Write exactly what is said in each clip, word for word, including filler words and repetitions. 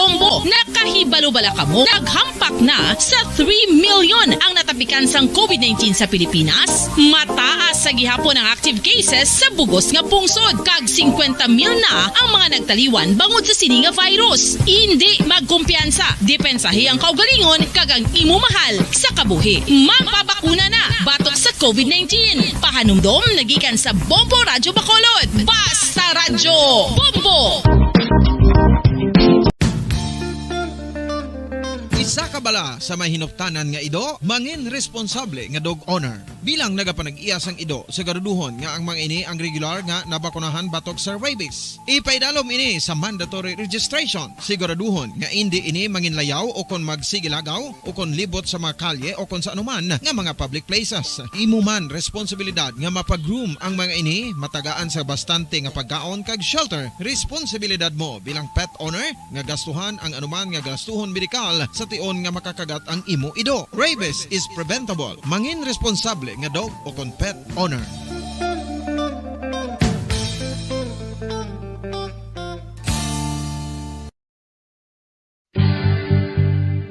Bombo, nakahibalo bala kamo? Naghampak na sa three million ang natapikan sang covid nineteen sa Pilipinas. Mataas sa gihapon ang active cases sa bugos nga pungsod, kag singkwenta mil na ang mga nagtaliwan bangod sa sini nga virus. Indi magkumpiyansa, depensahi ang kaugalingon kag ang imo mahal sa kabuhi. Magpabakuna na batok sa covid nineteen. Pahanumdom nagikan sa Bombo Radyo Bacolod. Basta Radyo Bombo! Isa ka bala sa may hinuptanan nga ido, mangin responsable nga dog owner. Bilang nagapanag-iya sang ido, siguraduhon nga ang mga ini ang regular nga nabakunahan batok sa rabies. Ipaidalom ini sa mandatory registration. Siguraduhon nga indi ini manginlayaw o kon magsigilagaw o kon libot sa mga kalye o kon sa anuman nga mga public places. Imo man responsibilidad nga mapag-groom ang mga ini, matagaan sa bastante nga pagkaon kag shelter. Responsibilidad mo bilang pet owner nga gastuhan ang anuman nga gastuhon medikal sa tion nga makakagat ang imo ido. Rabies is preventable. Mangin responsable nga dog o kon pet owner.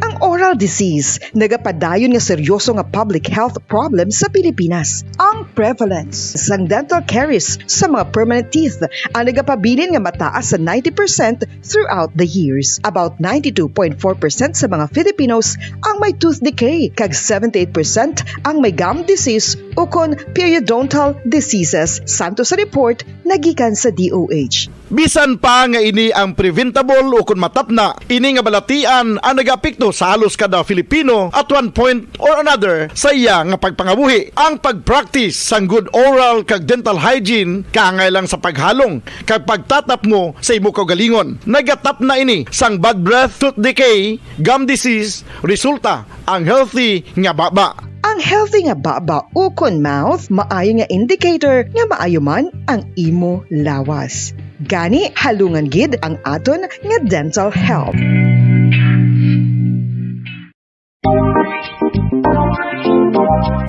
Ang oral disease nagapadayon nga seryoso nga public health problem sa Pilipinas. Ang prevalence sang dental caries sa mga permanent teeth ang nagapabilin nga mataas sa ninety percent throughout the years. About ninety-two point four percent sa mga Filipinos ang may tooth decay, kag seventy-eight percent ang may gum disease ukon periodontal diseases, santo sa report nagikan sa D O H. Bisan pa nga ini ang preventable ukon matapna, ini nga balatian ang nagaapekto sa halos kada Filipino at one point or another sa iya nga pagpangabuhi. Ang pag-practice sang good oral kag dental hygiene kaangay lang sa paghalong kag pagtatapmo sa imo kaugalingon. Nagatapna ini sang bad breath, tooth decay, gum disease, resulta ang healthy nga baba. Ang healthy nga baba ukon mouth maayo nga indicator nga maayo man ang imo lawas. Gani, halungan gid ang aton nga dental health.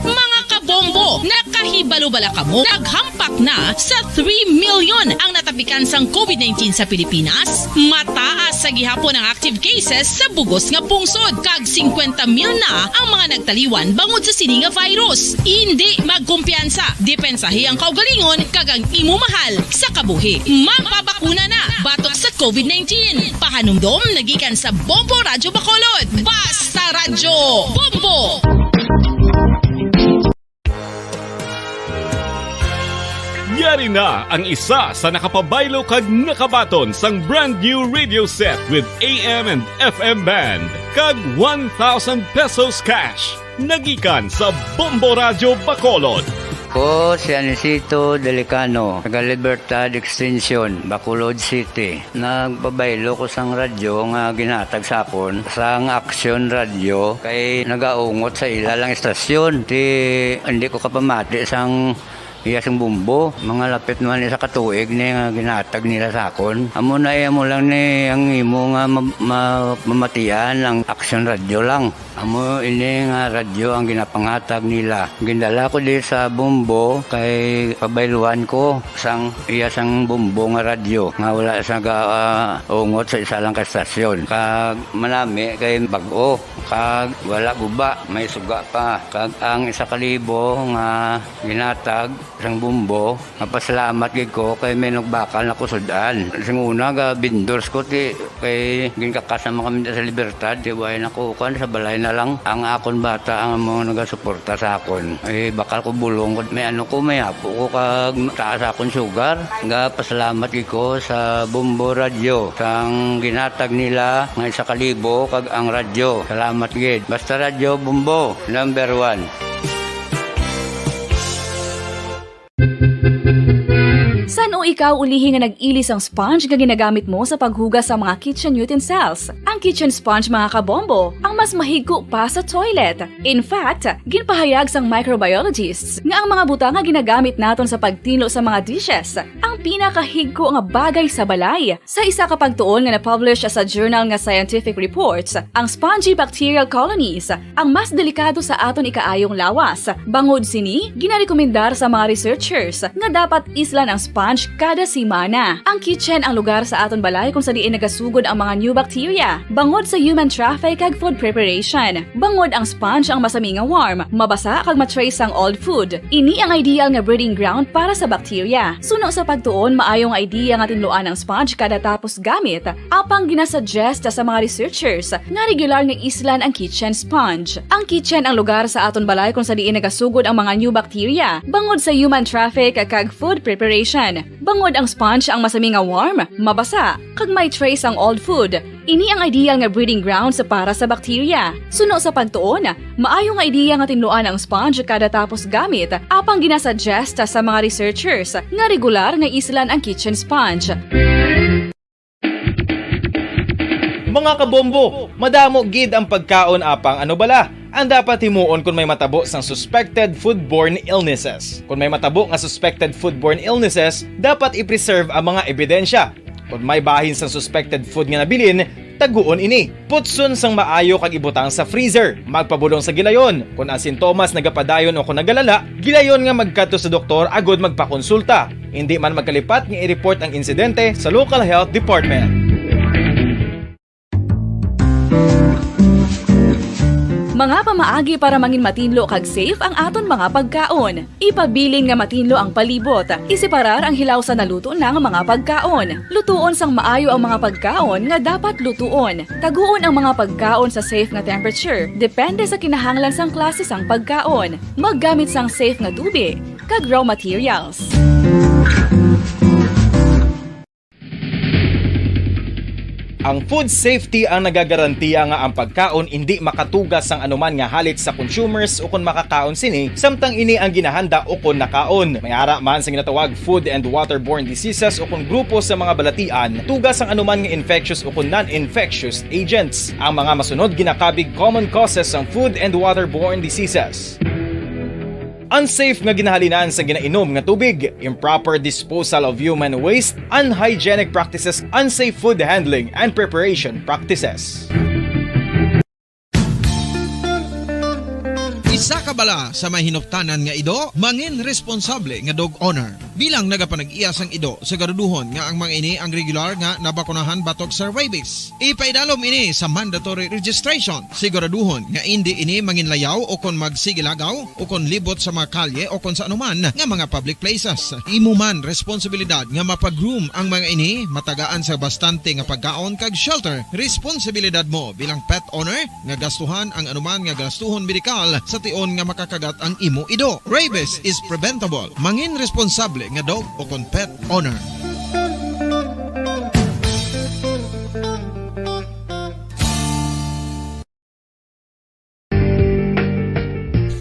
Mga kabombo, nakahibalo bala kamo? Naghampak na sa three million ang natapikan sang covid nineteen sa Pilipinas. Mataas sa gihapon ang active cases sa bugos nga pungsod, kag singkwenta mil na ang mga nagtaliwan bangod sa sini nga virus. Indi magkumpiyansa, depensahi ang kaugalingon kag ang imo mahal sa kabuhi. Magpabakuna na batok sa covid nineteen. Pahanumdom nagikan sa Bombo Radyo Bacolod. Basta Radyo Bombo! Yari na ang isa sa nakapabaylo kag nakabaton sang brand new radio set with A M and F M band kag one thousand pesos cash. Nagikan sa Bombo Radyo Bacolod. Ko si Anisito Delicano, taga Libertad Extension, Bacolod City. Nagpabaylo ko sang radyo nga ginhatag sa akon sang Action Radio kay nagaungot sa ila lang istasyon. Ti, hindi ko kapamati sang iya sing bumbo. Mga lapit naman isa ka tuig ni nga ginhatag nila sa akon. Amo na, eh, amo lang ni ang imo nga ma-, ma-, mamatian ang Action Radio lang. Amo ini nga radyo ang ginapanghatag nila. Gindala ko di sa Bombo kay pabayluhan ko sang iya sang Bombo nga radyo nga wala sa ga, ah, ungot sa isa lang ka estasyon. Kag manami kay bag-o, kag wala guba, may suga pa. Kag ang isa ka libo nga ginhatag sang Bombo, mapasalamat gid ko kay may nagbakal na ko sud-an. Sing una, ga vendors ko ti kay ginkakas naman kami sa Libertad, ti way na ko kuan, sa balay na lang. Ang akon bata ang mga nagasuporta sa akon. Eh, bakal ko bulong ko, may ano ko, may apo ko kag taas akon sugar. Ga pasalamat gid ko sa Bombo Radyo sang ginhatag nila nga isa ka libo kag ang radyo. Salamat gid. Basta Radyo Bombo, number one. San-o ikaw ulihi nga nag-ili sang sponge nga ginagamit mo sa paghugas sa mga kitchen utensils? Ang kitchen sponge, mga kabombo, ang mas mahigko pa sa toilet. In fact, ginpahayag sang microbiologists nga ang mga butang nga ginagamit naton sa pagtinlo sa mga dishes ang pinakahigko nga bagay sa balay. Sa isa ka pagtuon nga na-publish sa journal nga Scientific Reports, ang spongy bacterial colonies ang mas delikado sa aton ikaayong lawas. Bangod sini, ginarekomendar sa mga researchers nga dapat islan ang sponge kada semana. Ang kitchen ang lugar sa aton balay kung sa diin nagasugod ang mga new bacteria, bangod sa human traffic kag food preparation. Bangod ang sponge ang masami nga warm, mabasa kag ma-trace ang old food. Ini ang ideal nga breeding ground para sa bacteria. Suno sa pagtuon, maayo nga idea nga tinluan ang sponge kada tapos gamit, apang ginasuggest sa mga researchers nga regular nga islan ang kitchen sponge. Ang kitchen ang lugar sa aton balay kung sa diin nagasugod ang mga new bacteria, bangod sa human traffic kag food preparation. Bangod ang sponge ang masami nga warm, mabasa, kag may trace ang old food. Ini ang ideal nga breeding grounds para sa bacteria. Suno sa pagtuon, maayo nga idea nga tinluan ang sponge kada tapos gamit, apang ginasuggest sa mga researchers nga regular nga islan ang kitchen sponge. Mga kabombo, madamo gid ang pagkaon, apang ano bala ang dapat himuon kon may matabo sang suspected foodborne illnesses? Kon may matabo nga suspected foodborne illnesses, dapat i-preserve ang mga ebidensya. Kon may bahin sang suspected food nga nabilin, taguon ini. Putson sang maayo kag ibutang sa freezer. Magpabulong sa gilayon. Kon ang sintomas nagapadayon o kon nagalala, gilayon nga magkadto sa doktor agud magpakonsulta. Indi man magkalipat nga i-report ang insidente sa local health department. Mga pamaagi para mangin matinlo kag safe ang aton mga pagkaon. Ipabilin nga matinlo ang palibot. Iseparar ang hilaw sa naluto na nga mga pagkaon. Lutuon sang maayo ang mga pagkaon nga dapat lutuon. Taguon ang mga pagkaon sa safe nga temperature, depende sa kinahanglan sang klase sang pagkaon. Maggamit sang safe nga tubi kag raw materials. Ang food safety ang nagagarantiya nga ang pagkaon indi makatuga sang anuman nga halit sa consumers ukon makakaon sini, samtang ini ang ginahanda ukon nakaon. May ara man sa ginatawag food and waterborne diseases ukon grupo sa mga balatian, tuga sang anuman nga infectious ukon non-infectious agents. Ang mga masunod ginakabig common causes sang food and waterborne diseases. Unsafe nga ginahalinan sa ginainom nga tubig, improper disposal of human waste, unhygienic practices, unsafe food handling and preparation practices. Isa ka bala sa may hinuptanan nga ido, mangin responsable nga dog owner. Bilang nagapanag-iya sang ido, siguraduhon nga ang mga ini ang regular nga nabakunahan batok sa rabies. Ipaidalom ini sa mandatory registration. Siguraduhon nga indi ini manginlayaw o kon magsigilagaw o kon libot sa mga kalye o kon sa anuman nga mga public places. Imo man responsibilidad nga mapa-groom ang mga ini, matagaan sa bastante nga pagkaon kag shelter. Responsibilidad mo bilang pet owner nga gastuhan ang anuman nga gastuhon medikal sa tion nga makakagat ang imo ido. Rabies is preventable. Mangin responsable nga dog o kon pet owner.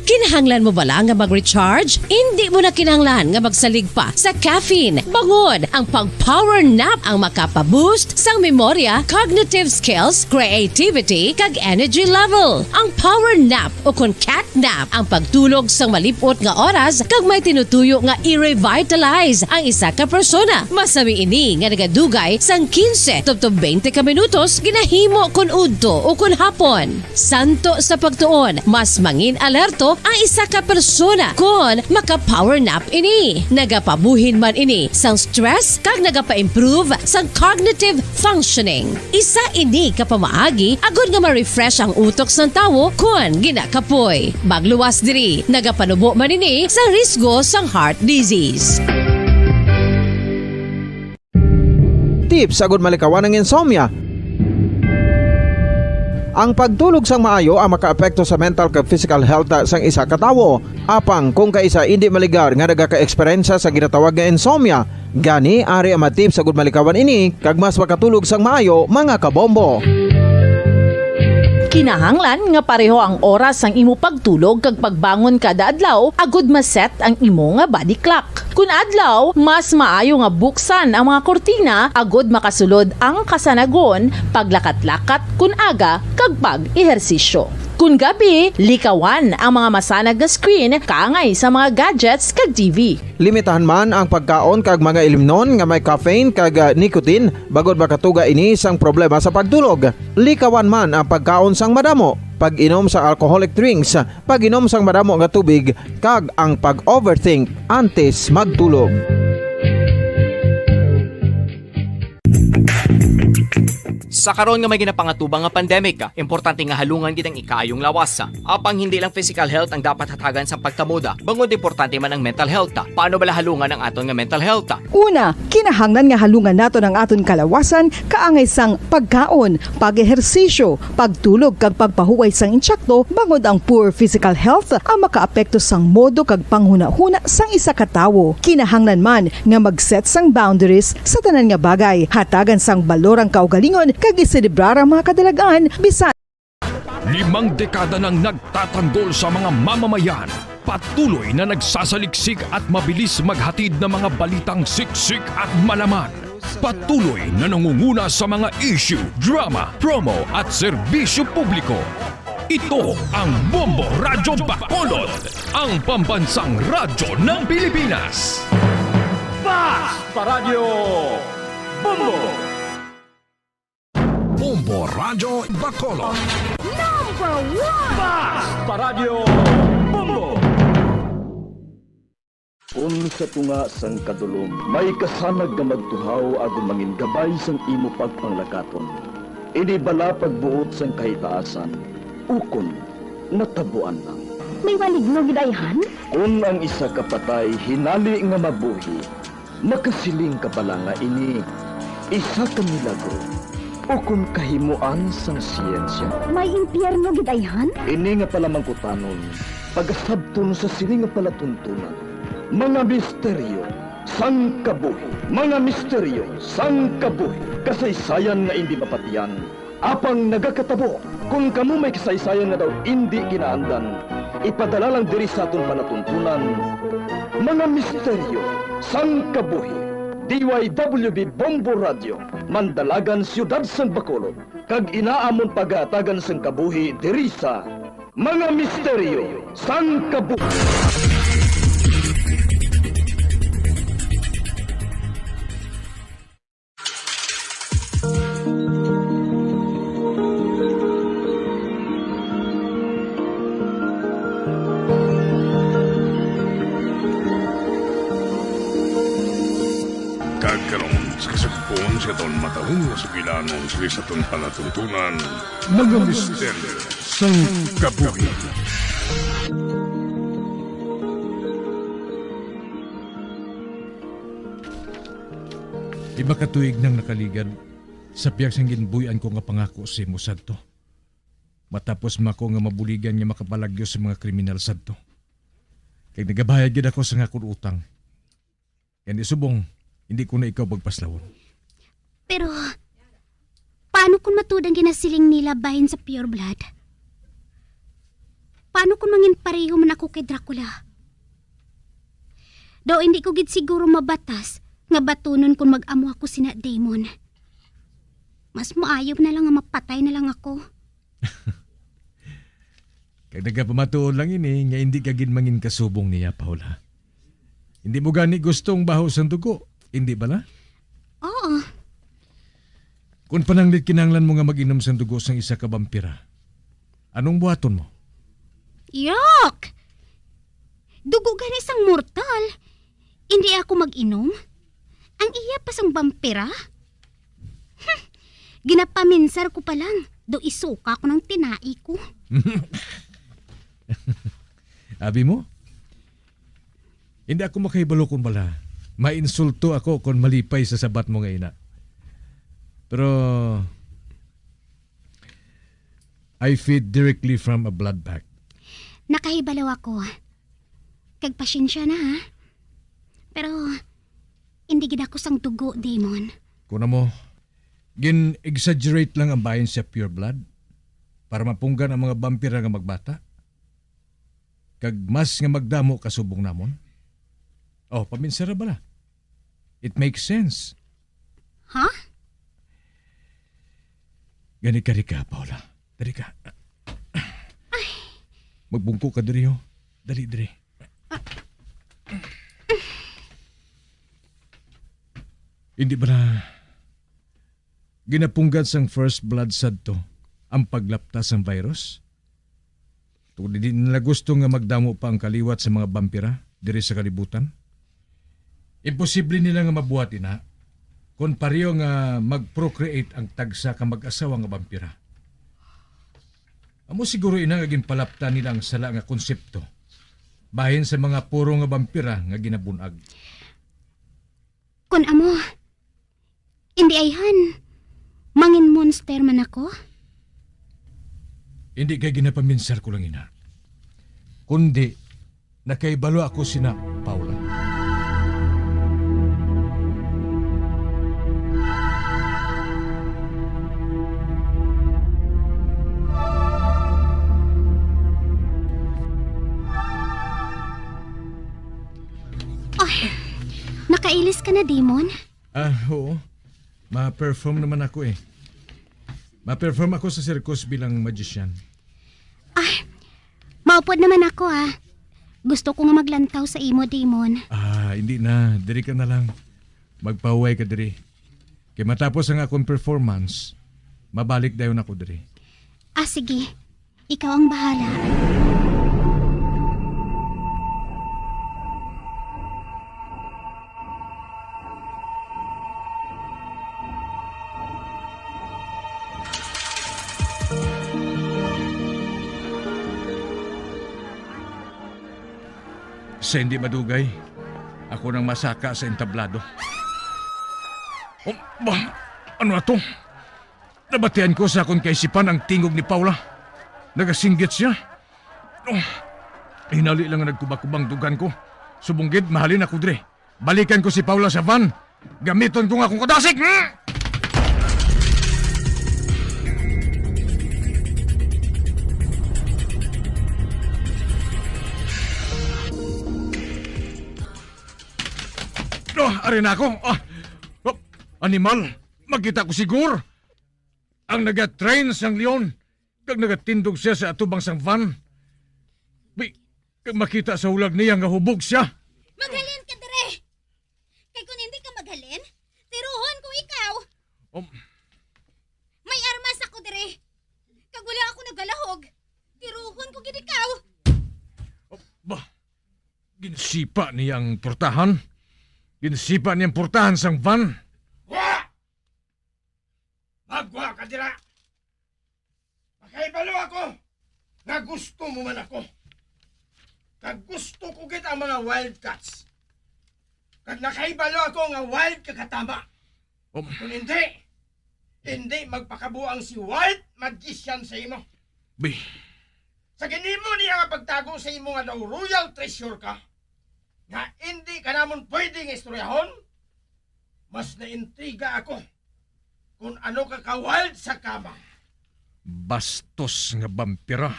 Kinahanglan mo bala nga mag-recharge? Indi mo na kinahanglan nga magsalig pa sa caffeine. Bangod ang pag-power nap ang makapa-boost sang memorya, cognitive skills, creativity, kag energy level. Ang power nap o kon cat nap ang pagtulog sang malip-ot nga oras kag may tinutuyo nga i-revitalize ang isa ka persona. Masami ini nga nagadugay sang kinse tubtob twenty ka minutos ginahimo kon udto o kon hapon. Santo sa pagtuon, mas mangin alerto ang isa ka persona kon maka-power nap ini. Nagapabuhin man ini sang stress kag nagapa-improve sang cognitive functioning. Isa ini ka pamaagi agud nga ma-refresh ang utok sang tawo kon ginakapoy. Magluwas diri, nagapanubo man ini sa risgo sang heart disease. Tips agud malikawan ang insomnia. Ang pagtulog sang maayo ang makaapekto sa mental kag physical health sang isa ka tawo. Apang kung kaisa indi maligar nga nagaka-eksperyensya sa ginatawag nga insomnia, gani ari ang mga tips agud malikawan ini kag mas makatulog sang maayo, mga kabombo. Kinahanglan nga pareho ang oras sang imo pagtulog kag pagbangon kada adlaw agud ma-set ang imo nga body clock. Kun adlaw, mas maayo nga buksan ang mga kurtina agud makasulod ang kasanagon, paglakat-lakat kun aga, kag pag-ehersisyo. Kun gabi, likawan ang mga masanag nga screen kaangay sa mga gadgets kag T V. Limitahan man ang pagkaon kag mga ilimnon nga may caffeine kag, ah, nicotine, bangod makatuga ini sang problema sa pagtulog. Likawan man ang pagkaon sang madamo, pag-inom sa alcoholic drinks, pag-inom sang madamo nga tubig, kag ang pag-overthink antes magtulog. Sa karon nga may ginapangatubang nga pandemic, importante nga halungan gid ang ikaayong lawas. Apang hindi lang physical health ang dapat hatagan sa pagtamod, bangod importante man ang mental health. Paano bala halungan ang aton nga mental health? Una, kinahanglan nga halungan naton ang aton kalawasan kaangay sang pagkaon, pag-ehersisyo, pagtulog kag pagpahuway sang intsakto, bangod ang poor physical health ang makaapekto sang modo kag panghunahuna sang isa ka tawo. Kinahanglan man nga mag-set sang boundaries sa tanan nga bagay, hatagan sang balor ang kaugalingon kag iselebrar ang mga kadalag-an bisan Limang dekada nang nagtatanggol sa mga mamamayan, patuloy na nagsasaliksik at mabilis maghatid ng mga balitang siksik at malaman. Patuloy na nangunguna sa mga issue, drama, promo at serbisyo publiko. Ito ang Bombo Radyo Bacolod, ang pambansang radyo ng Pilipinas. Basta Radyo Bombo! Bombo Radyo Bacolod. Number one! Basta Radyo Bombo! Kon sa tunga sang kadulom may kasanag nga magtuhaw agod mangin gabay sang imo pagpanglakaton, ini bala pagbuot sang kahitaasan, ukon natabuan lang? May maligno gid ayhan? Kon ang isa ka patay hinali nga mabuhi, makasiling ka bala nga ini isa ka milagro ukon kahimoan sang siyensya? May impyerno gid ayhan? Ini nga palamangkutanon pagasabton sa sini nga palatuntunan. Mga misteryo sang kabuhi. Mga misteryo sang kabuhi. Kasaysayan nga indi mapatian, apang nagakatabo. Kon kamo may kasaysayan nga daw indi ginaandan, ipadala lang diri sa aton palatuntunan. Mga misteryo sang kabuhi. D Y W B Bombo Radio, Mandalagan, Siyudad sang Bacolod, kag ina amon pagahatagan sang kabuhi diri sa Mga Misteryo sang Kabuhi. Kag karon, sa kasugpon sa aton matahom nga sugilanon sa aton palatuntunan, Mga Misteryo sang Kabuhi. Lima ka tuig nang nakaligad sa pihak sang ginbuy-an ko nga pangako sa imo, Santo. Matapos man ako nga mabuligan nga makapalagyo sa mga kriminal, Santo. Kag nagabayad gid ako sa akon utang. Gani subong, hindi ko na ikaw pagpaslawon. Pero, paano kung matuod ang ginasiling nila bahin sa Pure Blood? Paano kung mangin pareho man ako kay Dracula? Daw hindi ko gid siguro mabatas nga batunon kung mag-amo ako sina Damon. Mas maayo na lang nga mapatay na lang ako. Kag nagapamatuod lang ini nga hindi ka gid mangin kasubong niya, Paula. Hindi mo gani gusto ang baho sang dugo, hindi bala? Oo. Kung pananglit kinahanglan mo nga mag-inom sang dugo sang isa ka bampira, anong buhaton mo? Yuck! Dugo gani sang mortal. Hindi ako mag-inom. Ang iya pa sang bampira? Hmm. Ginapaminsar ko pa lang, daw isuka ko ng tinai ko. Abi mo? Hindi ako makahibalo kung bala. Mainsulto ako kung malipay sa sabat mo nga ina. Pero, I feed directly from a blood bank. Nakahibalo ako. Kag pasensya na, ha? Pero, hindi gid ako sang dugo, Damon. Kuna mo, gin-exaggerate lang ang bahin sa Pure Blood para mapunggan ang mga vampira nga magbata. Kag mas nga magdamo kasubong namon. Oh, paminsara bala. It makes sense. Ha? Gani ka, Rica, Paula. Dali ka. Magbungko ka diri, oh. Dali, diri. Hindi ba na ginapunggan sang First Blood sadto ang paglapta sang virus? Tungod hindi nila gusto nga magdamo pa ang kaliwat sa mga bampira diri sa kalibutan, imposible nila nga mabuhat ina. kon pareho nga mag-procreate ang tagsa ka mag-asawa nga bampira. Amo siguro ina nga ginpalaptan nila ang sala nga konsepto bahin sa mga puro nga bampira nga ginabun-ag. Kon amo, indi ayhan, mangin monster man ako? Hindi kay ginapaminsar ko lang ina. Kundi, nakahibalo ako sina Paula. Ay, nakailis ka na, Demon? Ah, oo. Ma-perform naman ako eh. Ma-perform ako sa circus bilang magician. Ay, maupod naman ako, ah. Gusto ko nga maglantaw sa imo, Demon. Ah, hindi na. Diri ka na lang. Magpahuway ka diri. Kay matapos ang akong performance, mabalik dayon ako diri. Ah, sige. Ikaw ang bahala. Sa hindi madugay, ako nang masaka sa entablado. Oh, ba? Ano ato? Nabatian ko sa akon kaisipan ang tingog ni Paula. Nagasinggit siya. Oh, hinali lang nga nagkubakubang dugan ko. Subong gid, mahalin ako diri. Balikan ko si Paula sa van. Gamiton ko nga akong kadasig. Hmm? Oh, ari na ako. Ah, oh, animal, makita ko si Gore. Ang nagatrain sang leon, kag nagatindog siya sa atubang sang van. Bi-, kag makita sa hulag niya nga hubog siya. Maghalin ka diri! Kay kung hindi ka maghalin, tiruhon ko ikaw! Um. May armas ako diri. Kag wala ako nagalahog. Tiruhon ko gid ikaw! Oh, ba? Ginsipa niya ang portahan? Ginsipa niya ang portahan sang van? Wa! Magwa ka dira! Makahibalo ako nga gusto mo man ako. Kag gusto ko gid ang mga wildcats. Kag nakahibalo ako nga wild ka katama. Um. Kung hindi, hindi magpakabuang si White Magician sa imo. Bi. Sa ginimo niya nga pagtago sa imo nga daw royal treasure ka, nga hindi ka namon pwede nga istoryahon, mas naintriga ako kung ano ka ka-wild sa kama. Bastos nga bampira.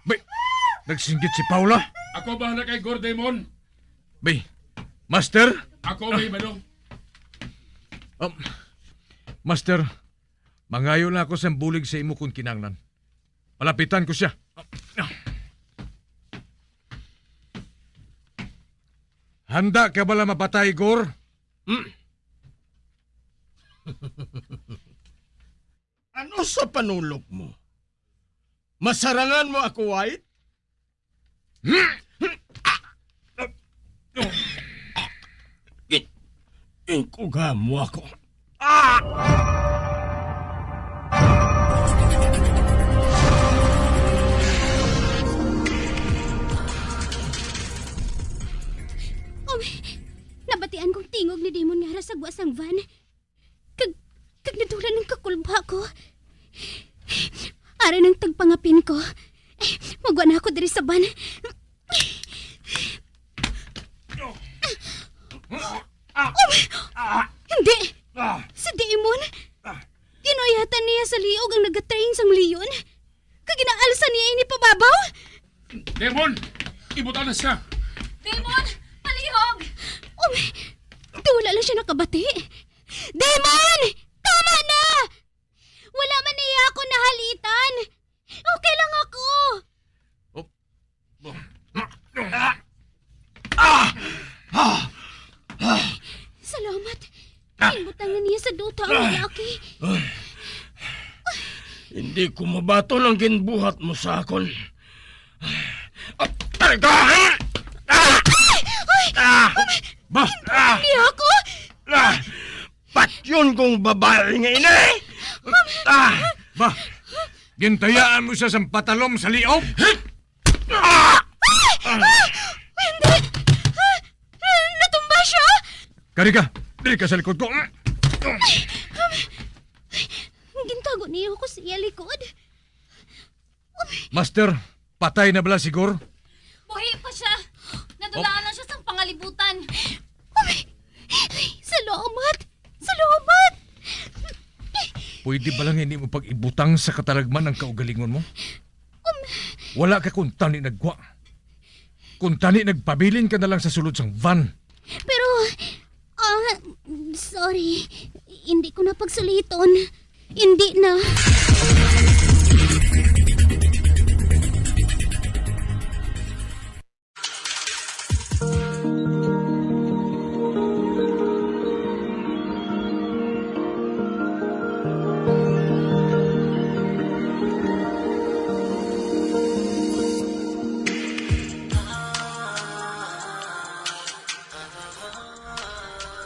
Bay, nagsinggit si Paula. Ako bahala kay Gore, Demon. Bay, Master? Ako, bay, Manong. Um, Master, mangayo lang ako sang bulig sa imo kung kinahanglan. Palapitan ko siya. Handa ka bala mapatay, Gore? Hmm. Ano sa panulok mo? Masarangan mo ako, White? Gin-, ginkuga mo ako. Ah! Um, nabatian kong tingog ni Demon nga ara sa gwa sang van. Kag, kag nadula ang kakulba ko. Ari nang tagpangapin ko. Magwa na ako diri sa van. Oh, hindi! Si Demon! Ginuyatan niya sa liog ang nagatrain sang leon. Kag ginaalsa niya ini pababaw. Demon! Ibutang na siya! Demon! Palihog! Um, wala lang siya nakabati. Demon! Tama na! Wala man niya ako nahalitan. Okay lang ako. Oh. Ah! Ah! Ah! Salamat. Inbutangan niya sa duta ang lalaki. Hindi ko mabaton ang ginbuhat mo sa akon. Ah! Ah! Ah! Ah! Bah! Ah! Hindi ako! Ah! Patyon kong babae nga ini! Ah! Bah! Gintayaan mo siya sang patalom sa liog? Ah! Ah! Hindi! Ah! Natumba siya! Kari ka! Diri ka sa likod ko! Gintago niyo ako sa iya likod. Master, patay na bala siguro? Buhi pa siya. Nadulaan na siya sang pangalibutan. Uy! Salamat! Salamat! Pwede ba lang hindi mo pag-ibutang sa katalagman ang kaugalingon mo? Um, Wala ka kuntani nagwa. Kuntani nagpabilin ka na lang sa sulod sang van. Pero, ah, sorry. Hindi ko na pagsuliton. Hindi na.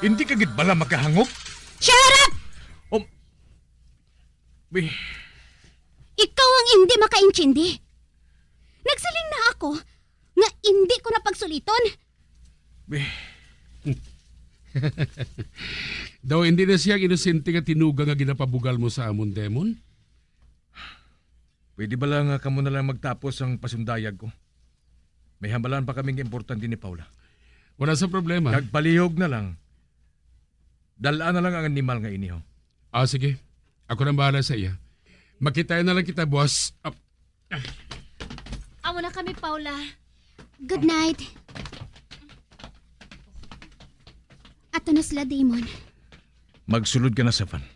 Hindi ka gid bala makahangop? Shut up! Um, bi- Ikaw ang hindi makaintindi. Nagsiling na ako nga hindi ko na pagsuliton. Bi- Daw hindi na siya ang inosente nga tinuga nga ginapabugal mo sa amon, Demon? Pwede bala nga kamo na lang magtapos sang pasundayag ko? May hambalan pa kami nga importante ni Paula. Wala sa problema. Kag palihog na lang. Dal-a na lang ang animal nga ini, ho. Ah, sige. Ako nang bahala sa iya. Makita na lang kita, boss. Ah, Amo na kami, Paula. Good night. Ato na sila, Damon. Magsulod ka na sa van.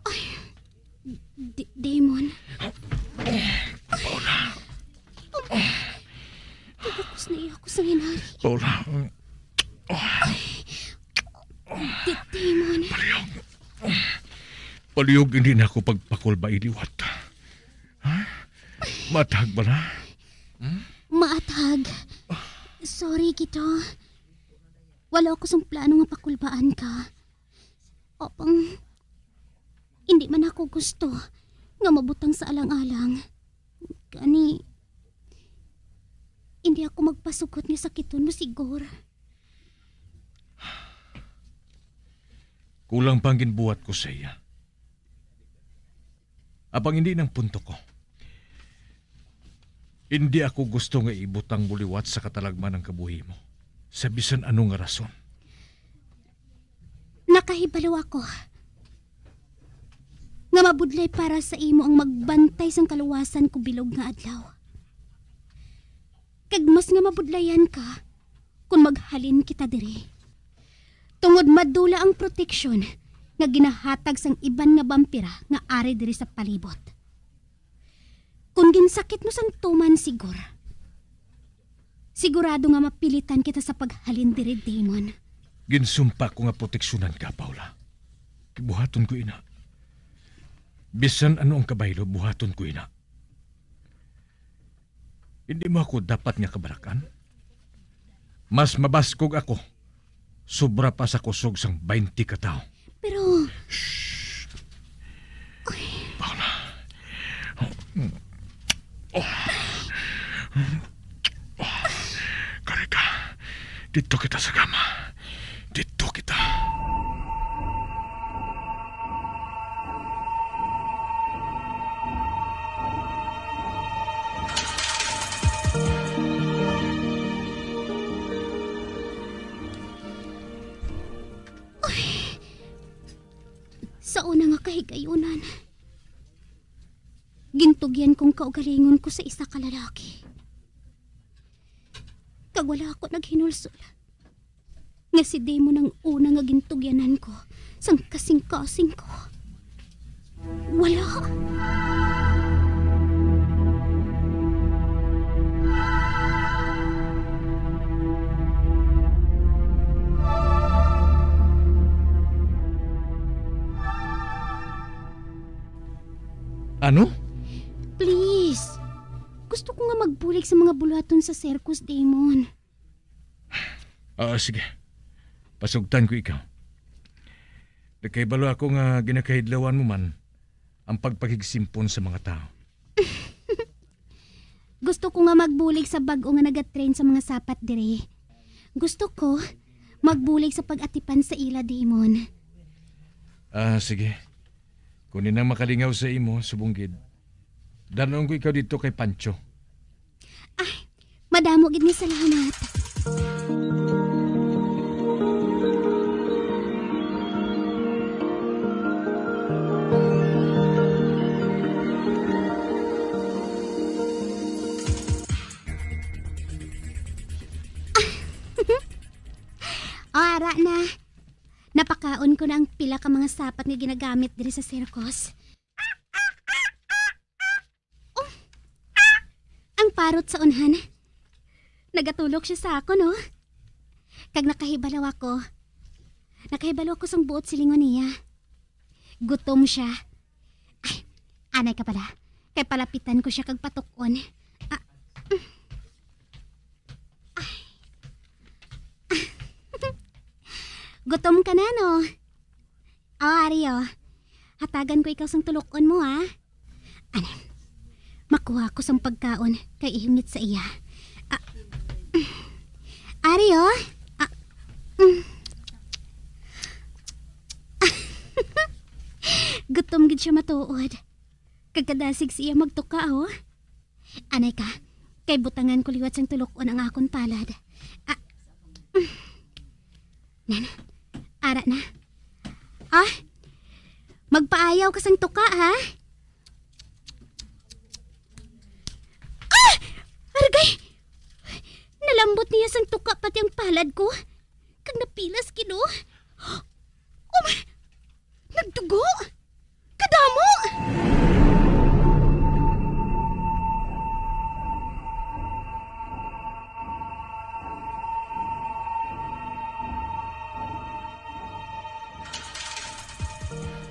Ay, D-, Damon. Paula. Pagkakos na iya ako sa hinari. Paula. D-, Damon. Palihog. Palihog, hindi na ako pagpakulbai liwat. Ha? Maathag bala? Maathag. Sorry, Gito. Wala ako sang plano nga pakulbaan ka. Apang, hindi man ako gusto nga mabutang sa alang-alang. Gani, hindi ako magpasugot nga sakiton mo si Gor. Kulang pa ang ginbuhat ko sa iya. Apang hindi na ang punto ko. Hindi ako gusto nga ibutang mo liwat sa katalagman ang kabuhi mo, sa bisan ano nga rason. Nakahibalo ako nga mabudlay para sa imo ang magbantay sang kaluwasan ko bilog nga adlaw. Kag mas nga mabudlayan ka kon maghalin kita diri. Tungod madula ang proteksyon nga ginahatag sang iban nga bampira nga ari diri sa palibot. Kon ginsakit mo sang tuman, siguro, sigurado nga mapilitan kita sa paghalin diri, Damon. Ginsumpa ko nga proteksyonan ka, Paula. Buhaton ko ina. Bisan ano ang kabaylo, buhaton ko ina. Hindi mo ako dapat nga kabalak-an? Mas mabaskog ako, sobra pa sa kusog sang baynte ka tawo. Pero Shh! Paula. Oh. Oh. Kari ka. Dito kita sa kama. Dito kita. Sa una nga kahigayunan, gintugyan kong kaugalingon ko sa isa ka lalaki. Kag wala ako naghinulsol nga si Damon ang una nga gintugyanan ko sang kasing-kasing ko. Wala. Ano? sa mga buluhaton sa circus, Damon. Ah, sige. Pasugtan ko ikaw. Nakahibalo ako nga ginakahidlawan mo man ang pagpakigsimpon sa mga tawo. Gusto ko nga magbulig sa bag-o nga nagatrain sa mga sapat diri. Gusto ko magbulig sa pag-atipan sa ila, Damon. Ah, sige. Kung ina makalingaw sa imo, subong gid, dan-on ko ikaw didto kay Pancho. Ay, madamo gid ni salamat. O, ara na. Napakaon ko na ang pila ka mga sapat nga ginagamit diri sa sirkos. Oh, ang parot sa unhan. Nagatulok siya sa akon, no? Kag nakahibalo ako. Nakahibalo ako sang buot silingon niya. Gutom siya. Ay, anay ka pala. Kay palapitan ko siya kag patuk-on. Ah, mm. Ay. Gutom ka na, no? O, ari, o. Hatagan ko ikaw sang tulok-on mo, ha? Ano? Makuha ko sang pagkaon kay ihimit sa iya. Ah, ari, o. Ah, mm. Gutom gid siya matuod. Kag kadasig sa iya magtuka, o. Anay ka, kay butangan ko liwat sang tulok-on ang akon palad. Ah, mm. Nan, ara na. Ah, magpaayaw ka sang tuka, ha? Ah! Aragay! Nalambot niya sang tuka pati ang palad ko. Kag napilas gid, o. Oh, ma-, nagdugo! Kadamo!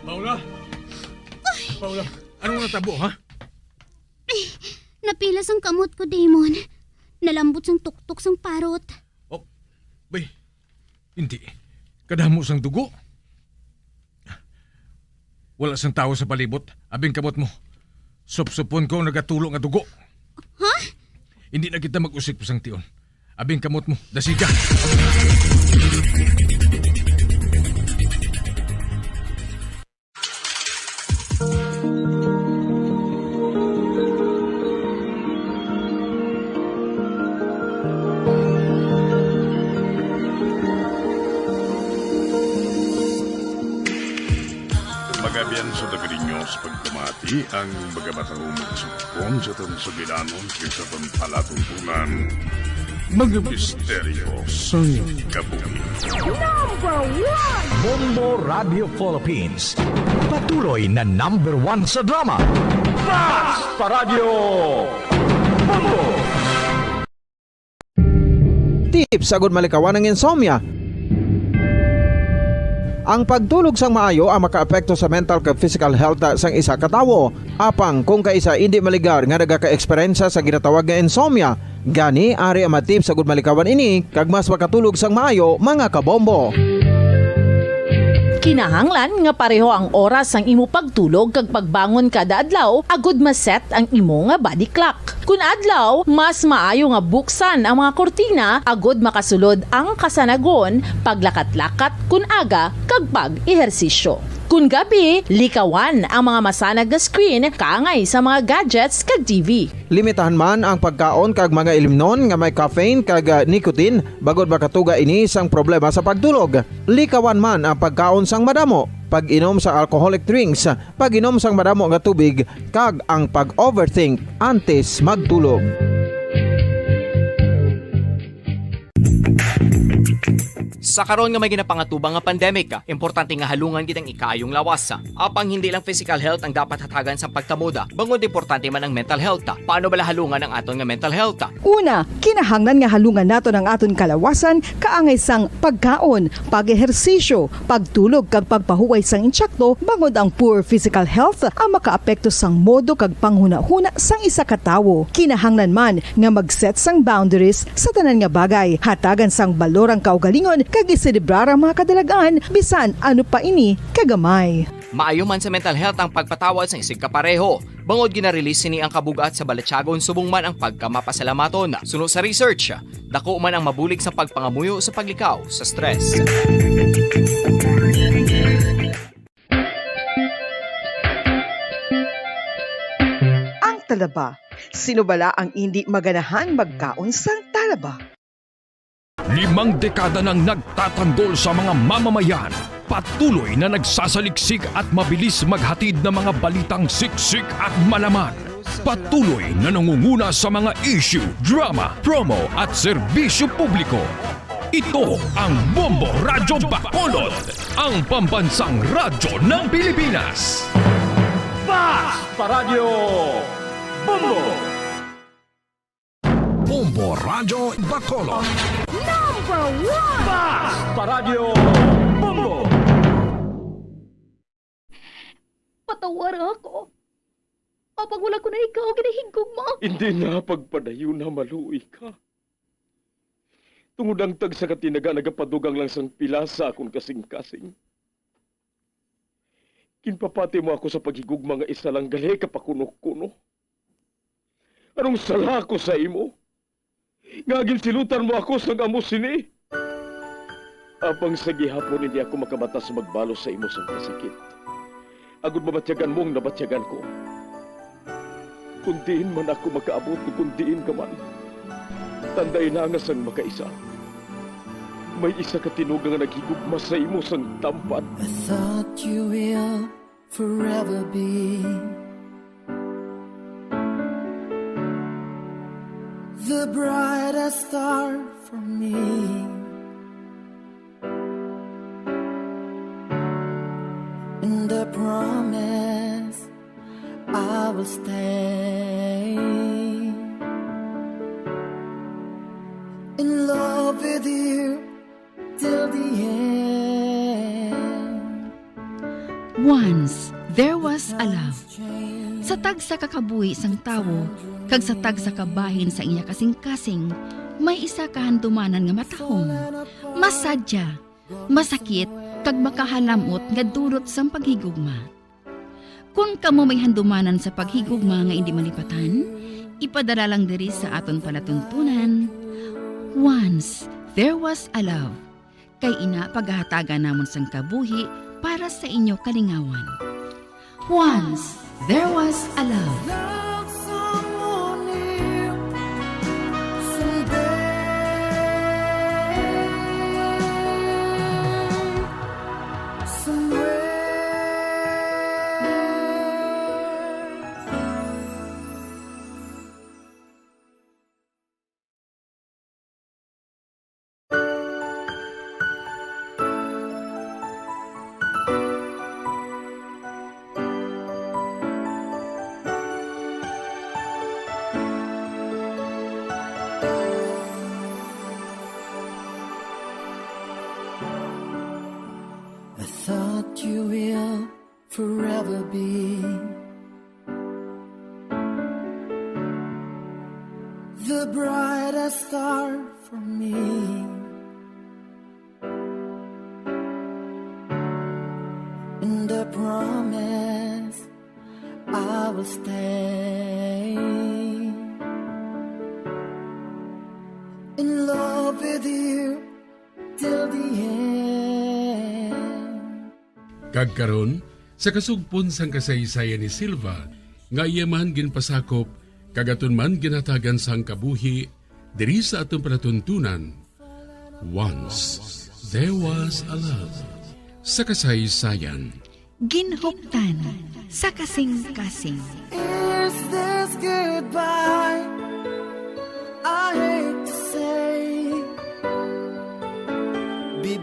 Paula! Paula, ano nga natabo, ha? Napilas ang kamot ko, Damon. Nalambot sang tuktok sang parot. Oh, bay, hindi. Kadamo sang dugo. Wala sang tawo sa palibot. Abing kamot mo. Supsupon ko ang nagatulo nga dugo. Ha? Hindi na kita mag-usik pa sang tion. Abing kamot mo. Dasiga. Magabian sa taga ninyo sa pagpamati ang mga matahumog sa pagpon sa aton sugilanon kag sa aton palatuntunan. Mga misteryo sang kabuhi. Number one! Bombo Radio Philippines. Patuloy na number one sa drama. Basta Radyo Bombo! Tips agud malikawan ang insomnia. Ang pagtulog sang maayo ang makaapekto sa mental kag physical health sang isa ka tawo. Apang kung kaisa indi maligar nga nagaka-eksperyensya sa ginatawag nga insomnia, gani ari ang mga tips agud malikawan ini kag mas makatulog sang maayo, mga kabombo. Kinahanglan nga pareho ang oras sang imo pagtulog kag pagbangon kada adlaw agud ma-set ang imo nga body clock. Kun adlaw, mas maayo nga buksan ang mga kurtina agud makasulod ang kasanagon, paglakat-lakat kun aga, kag pag-ehersisyo. Kun gabi, likawan ang mga masanag nga screen kaangay sa mga gadgets kag T V. Limitahan man ang pagkaon kag mga ilimnon nga may caffeine kag, ah, nicotine, bangod makatuga ini sang problema sa pagtulog. Likawan man ang pagkaon sang madamo, pag-inom sa alcoholic drinks, pag-inom sang madamo nga tubig, kag ang pag-overthink antes magtulog. Sa karon nga may ginapangatubang nga pandemic, importante nga halungan gid ang ikaayong lawas. Apang hindi lang physical health ang dapat hatagan sang pagtamod, bangod importante man ang mental health. Paano bala halungan ang aton nga mental health? Una, kinahanglan nga halungan naton ang aton kalawasan kaangay sang pagkaon, pag-ehersisyo, pagtulog kag pagpahuway sang insakto, bangod ang poor physical health ang makaapekto sang modo kag panghunahuna sang isa ka tawo. Kinahanglan man nga mag-set sang boundaries sa tanan nga bagay, hatagan sang balor ang kaugalingon, kag iselebrar ang mga kadalagan, bisan ano pa ini kagamay. Maayo man sa mental health ang pagpatawad sang isigkapareho, bangod gina-release sini ang kabug-at sa balatyagon subong man ang pagkamapasalamaton. Suno sa research, dako man ang mabulig sa pagpangamuyo sa paglikaw sa stress. Ang talaba. Sino bala ang indi maganahan magkaon sang talaba? Limang dekada nang nagtatanggol sa mga mamamayan. Patuloy na nagsasaliksik at mabilis maghatid ng mga balitang siksik at malaman. Patuloy na nangunguna sa mga issue, drama, promo at serbisyo publiko. Ito ang Bombo Radyo Bacolod, ang pambansang radyo ng Pilipinas. Basta Radyo Bombo! Bombo Radyo Bacolod. Number one! Basta Radyo Bombo! Patawara ako. Apang wala ko na ikaw ginahigugma. Hindi na pagpadayon na maluoy ka. Tungod ang tagsa ka tinaga nagapadugang lang sang pila sa akon kasing-kasing. Ginpapati mo ako sa paghigugma nga isa lang gali ka pakuno-kuno. Anong sala ko sa imo? Nga ginsilutan mo ako sang amo sini? Apang sa gihapon hindi ako makabata sa magbalos sa imo sang kasakit. Agud mabatyagan mo ang nabatyagan ko. Kung diin man ako makaabot, kung diin ka man, tanday na nga sang makaisa. May isa ka tinuga nga naghigugma sa imo sang tampad. I thought you will forever be the brightest star for me. And I promise I will stay in love with you till the end. Once there was a love. Sa tagsa ka kabuhi sang tawo kag sa tagsa ka bahin sa iya kasing-kasing, may isa ka handumanan nga matahom, masadya, masakit, kag makahalam-ot nga dulot sang paghigugma. Kon kamo may handumanan sa paghigugma nga indi malipatan, ipadala lang diri sa aton palatuntunan, Once There Was a Love. Kay ina, pagahatagan namon sang kabuhi para sa inyo kalingawan. Once There Was a Love. Love someone new someday. Somewhere. I thought you will forever be the brightest star for me. And I promise I will stay in love with you till the end. Kag karon, sa kasugpon sang kasaysayan ni Silva, nga iya man ginpasakop, kag aton man ginhatagan sang kabuhi, diri sa aton palatuntunan, Once There Was a Love. Sa kasaysayan. Ginhuptan sa kasing-kasing. Is this goodbye? I hate to say. Be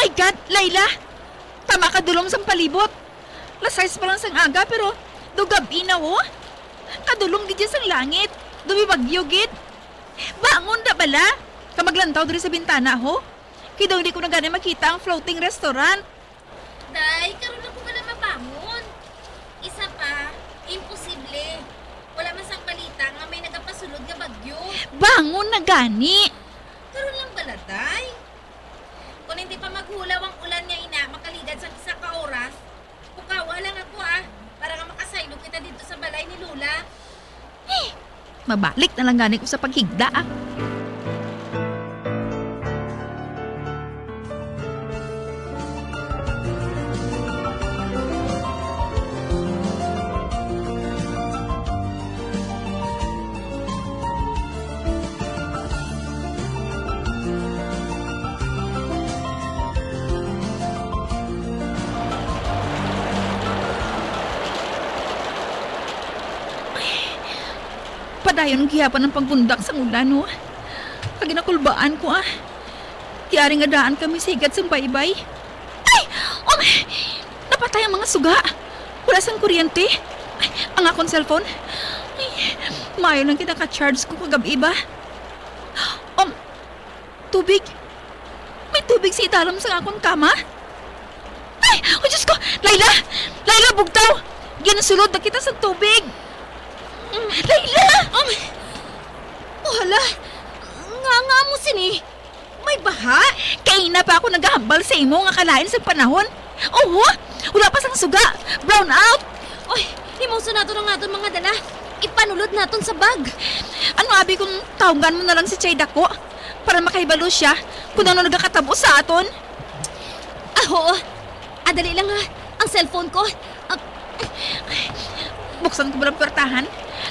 My God, Layla! Tama ka dulom sang palibot. Las sais pa lang sang aga, pero daw gab-i na, oh. Kadulom gid siya sang langit. Daw may bagyo gid. Bangon na bala. Ka maglantaw diri sa bintana, ho. Kay daw hindi ko na gani makita ang floating restaurant. Day, karon lang ko bala mabangon. Isa pa, imposible. Wala man sang balita nga may nagapasulod nga bagyo. Bangon na gani. Karon lang bala, day. Kung hindi pa maghulaw ang ulan nga ina, makaligad sa isa ka oras, pukawa lang ako, ah, para nga makasaylo kita dito sa balay ni Lola. Eh, mabalik na lang gani ko sa paghigda, ah. Padayon gihapon ang paggundak sang ulan, no? Kag ginakulbaan ko, ah. Ti ari nga daan kami sa higad sang baybay. Ay! Um, napatay ang mga suga. Wala sang kuryente. Ay, ang akon cellphone. Ay, maayo lang gid naka-charge ko kagab-i ba. Um, tubig. May tubig sa idalom sang akon kama. Ay! Oh, Diyos ko! Layla! Layla, bugtaw! Ginsulod na kita sa tubig! Layla! Um, oh, hala! Nga, nga mo sini? May baha? Kaina pa ako nagahambal sa imo nga kalain sa panahon. Oho! Wala pa sang suga! Brown out! Oy, himuson naton ang aton mga dala. Ipanulod naton sa bag. Ano abi kung tawgan mo na lang si Chay Dako para makahibalo siya kung ano nagakatabo sa aton? Ah, oo. Ah, dali lang, ha. Ang cellphone ko. Ah, buksan ko ba ang pwertahan?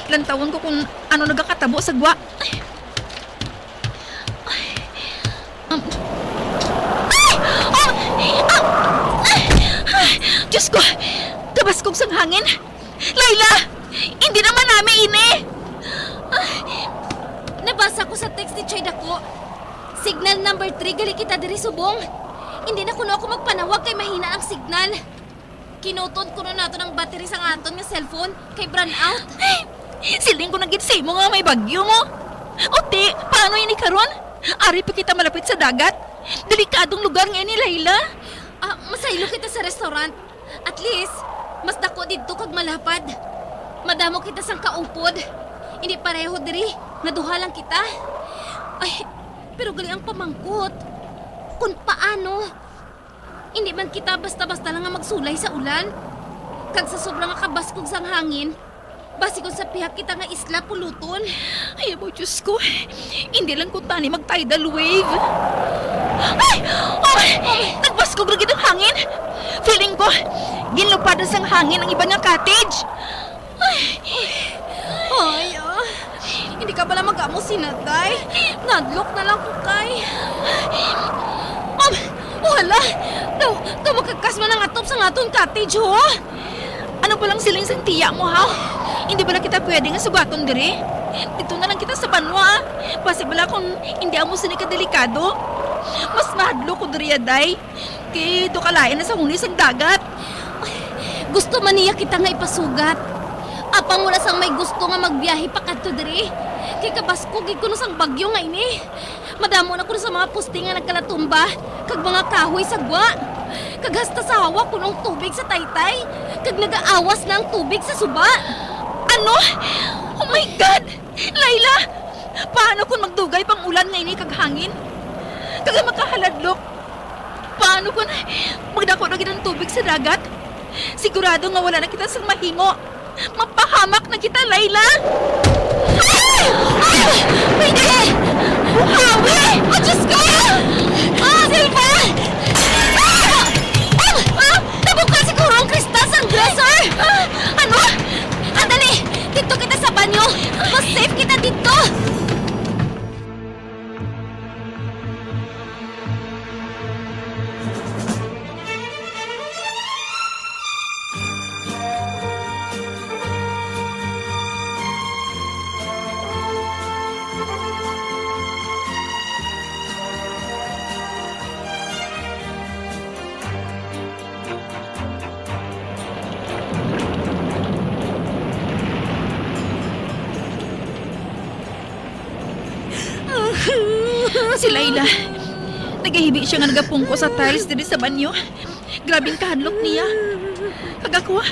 Lantawon ko kung ano nagakatabo sa gwa. Um, ay! Ah! Ah! Ay! Diyos ko! Kabaskog sang hangin! Layla! Hindi naman nami ini! Nabasa ko sa text ni Chay Dako. Signal number three gali kita diri subong. Hindi na kuno ako magpanawag kay mahina ang signal. Kinutod kuno naton ang battery sang aton nga cellphone kay brownout. Siling ko na gid sa imo nga may bagyo mo. O ti, paano ini karon? Ari pa kita malapit sa dagat. Delikadong lugar nga ini, Layla. Ah, masaylo kita sa restaurant. At least, mas dako didto kag malapad. Madamo kita sang kaupod. Hindi pareho diri, nga duha lang kita. Ay, pero gali ang pamangkot. Kung paano? Hindi man kita basta-basta lang nga magsulay sa ulan. Kag sa sobra nga kabaskog sang hangin, basi kung sa pihak kita nga isla puluton. Ay, abo, Diyos ko. Hindi lang ko tani mag-tidal wave. Ay! Oh! Nagbaskog na gid ang hangin. Feeling ko, ginlupad na sang hangin ang iban nga cottage. Ay, ah, hindi ka bala mag-amo, Sinatay? Nadlok na lang ko kay. Um, wala! Daw, daw makagkas man ang atop sang aton cottage, ho? Ano palang siling sang tiya mo, ha? Hindi bala kita pwede nga sugaton diri? Dito na lang kita sa banwa. Basi bala kung hindi amo sini ka delikado. Mas mahadlok ko diri, day. Kay daw kalain na sa huni sang dagat. Gusto man niya kita nga ipasugat. Apang wala sang may gusto nga magbiyahe pa kadto diri. Kay kabaskog gid kuno sang bagyo nga ini. Madamo na kuno sa mga poste nga nagkalatumba, kag mga kahoy sa gwa. Kag hasta sa hawak kuno ang tubig sa taytay, kag nagaawas na ang tubig sa suba. Ano? Oh my God! Layla! Paano kung magdugay pang ulan nga ini kag hangin? Kag ang makahaladlok? Paano kung magdako na gid ang tubig sa dagat? Sigurado nga wala na kita sang mahimo. Mapahamak na kita, Layla! Ay! Ay! Pwede! Buhawi! Oh, Diyos ko! Ah, Silver! Ah! Ah! Ah! Nabukal siguro ang kristal sang dresser! Ah! Ano? Ah, dali! Dito kita sa banyo! Mas safe kita dito! Si Laila, nagahibi sia nga nagapungko sa tiles diri sa banyo. Grabe ang kahadlok niya. Kag ako,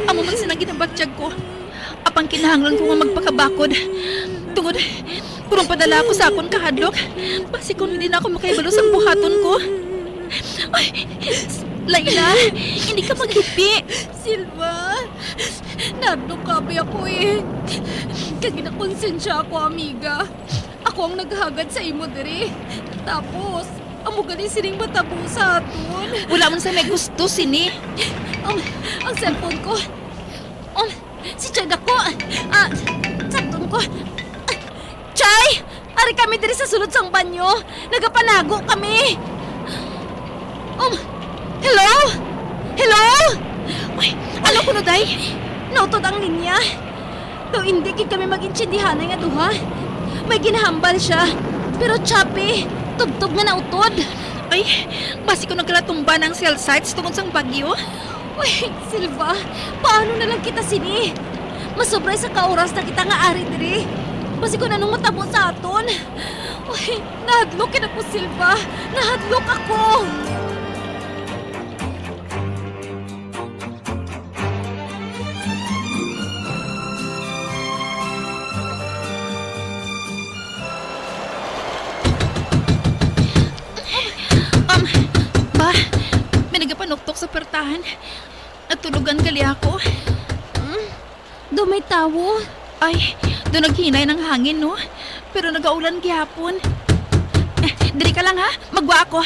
amo man sina ang ginabatyag ko. Apang kinahanglan ko nga magpakabakod. Tungod, kung padala ako sa akon kahadlok, basi kung hindi na ako makahibalo sa buhaton ko. Ay, Laila, hindi ka maghibi. Silva, nahadlok kaayo ako eh. Kag ginakonsensya ako, amiga. Ako ang naghagad sa imo diri. Tapos, amo gani sining matabo sa aton. Wala man sa may gusto sini. Ang, ang cellphone ko. Um, si Chay Dako. Ah, sakton ko. Chay! Ari kami diri sa sulod sang banyo. Nagapanago kami. Um, hello? Hello? Uy, ano kuno, day? Nautod ang linya. Daw hindi gid kami mag-intindihanay nga duha. May ginahambal siya. Pero choppy, tubtob nga nautod. Ay, basi ko nagkalatumba na ang cell sites tungod sang bagyo. Uy, Silva, paano na lang kita sini? Masobra sa ka oras na kita nga ari diri. Basi kung anong matabo sa aton. Uy, nahadlok gid ako, Silva. Nahadlok ako. Um, ba, may nagapanuktok sa pertahan. Natulugan gali ako. Hmm? Do may tawo? Ay, do naghinay ang hangin, no? Pero nagaulan gihapon. Eh, diri ka lang, ha? Magwa ako.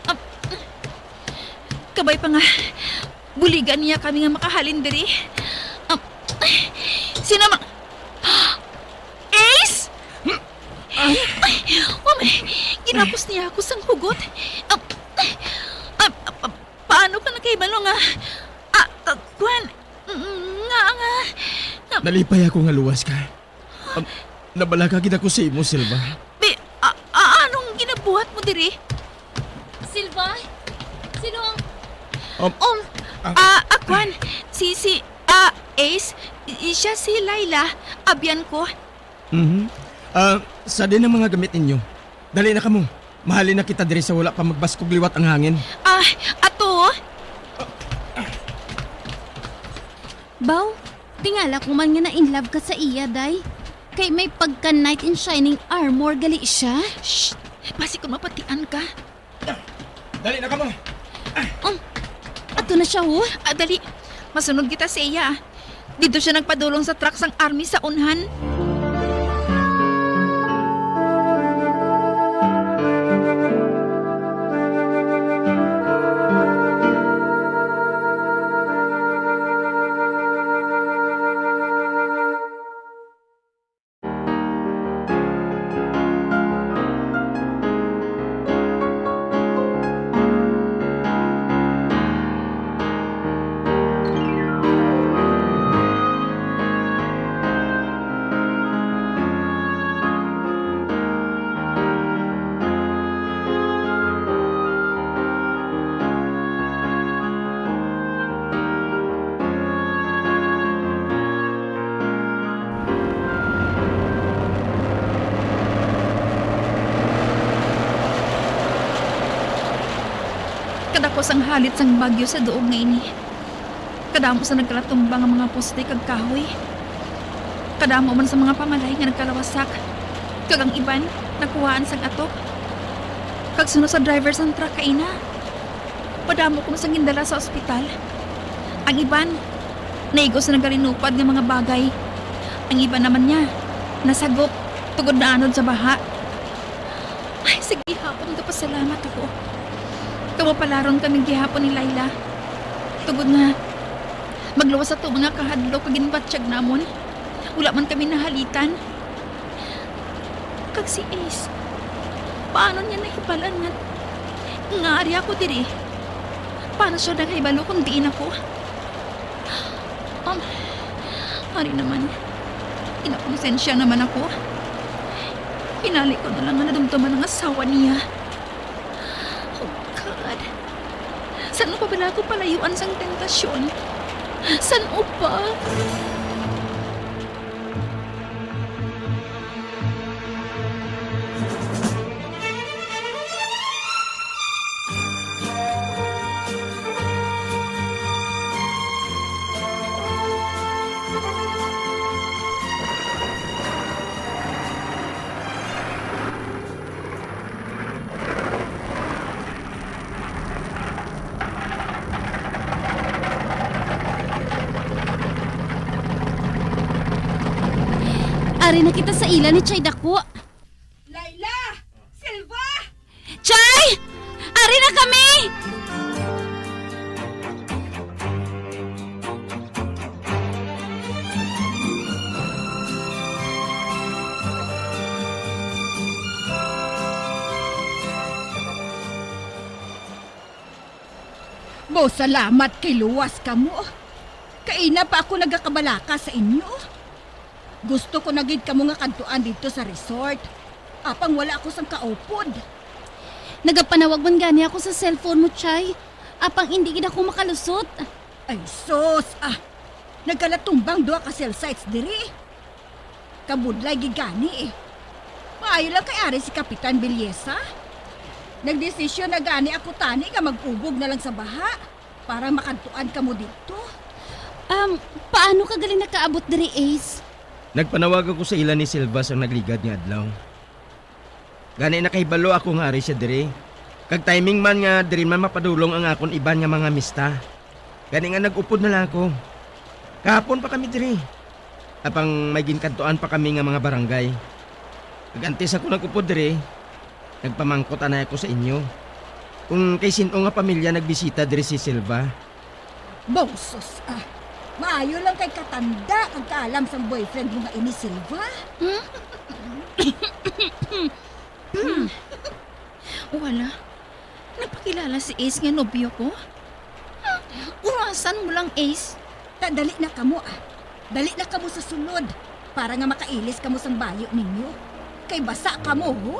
Ah, kabay pa nga, buligan niya kami nga makahalin diri. Ah, sino ma-, Ace! Ay, oh, may, ginapos niya ako sang hugot. Ah, ah, ah, paano ka nakahibalo nga, ah, ah, kwan, nga, nga, nga. Nalipay ako nga luwas ka. Um, nabalaka gid ako sa imo, Silva. Bi-, a-, a-, anong ginabuhat mo diri? Silva? Sino ang Um, Um, ah, ah, ah, kwan, si, si, ah, Ace, i-, siya si Laila, abyan ko. Mhm. Ah, sa din ang mga gamit ninyo. Dali na kamo. Mahalin na kita diri sa wala pa magbaskog liwat ang hangin. Ah, ato? Baw, tingala ko man nga na-in love ka sa iya, day. Kay may pagka knight in shining armor gali siya. Shh! Basi kung mapatian ka. Dali na kamo. Um, ato na siya, oh. Ah, dali. Masunod kita sa iya, ah. Didto siya nagpadulong sa truck sang army sa unhan. Kadako sang halit sang bagyo sa duog nga ini. Kadamo sa nagkalatumba nga mga poste kag kahoy. Kadamo man sa mga pamalay nga nagkalawasak, kag ang iban nakuhaan sang atop. Kag suno sa driver sang truck kaina, padamo kuno sang gindala sa ospital. Ang iban, naigo sa nagalinupad nga mga bagay. Ang iban naman niya, nasagop tungod naanod sa baha. Ay, sa gihapon nagapasalamat ako. Kawapalaron kami gihapon ni Laila. Tungod nga, magluwas ato mga kahadlok kag ginbatyag namon. Wala man kami nahalitan. Kag si Ace, paano niya nahibal-an nga, nga ari ako diri? Paano siya nakahibalo kung diin ako? Um, ari naman. Kinakonsensya naman ako. Hinali ko na lang nga nadumduman ang asawa niya. Oh, God. San-o pa bala ako palayuan sang tentasyon? San-o pa? Ari na kita sa ila ni Chay Dako. Laila! Silva! Chay! Ari na kami! Mo, salamat kay luwas kamo. Kaina pa ako nagakabalaka sa inyo. Gusto ko na gid kamo nga kadtuan didto sa resort. Apang wala ako sang kaupod. Nagapanawag man gani ako sa cellphone mo, Chay. Apang indi gid ako makalusot. Ay, sus, ah. Nagkalatumba ang duha ka cell sites diri. Kabudlay gid gani, eh. Maayo lang kay ari si Kapitan Belleza. Nagdesisyon na gani ako tani nga mag-ubog na lang sa baha para makadtuan kamo didto. Um, paano ka gali nakaabot diri, Ace? Nagpanawag ako sa ila ni Silva sang nagligad nga adlaw. Gani nakahibalo ako nga ari siya diri. Kag timing man nga diri man mapadulong ang akon iban nga mga mista. Gani nga nag-upod na lang ako. Kahapon pa kami diri. Apang may ginkadtuan pa kami nga mga barangay. Kag antes ako nag-upod diri, nagpamangkot anay ako sa inyo kung kay sin-o nga pamilya nagbisita diri si Silva. Bongsos, ah. Maayo lang kay katanda kag kaalam sang boyfriend mo nga ini, Silva. Hmm? Wala. Nagpakilala si Ace nga nobyo ko? Hmm, urasan mo lang, Ace. Ta, dali na kamo, ah. Dali na kamo sa sulod para nga makailis kamo sang bayo ninyo. Kay basa kamo, ho?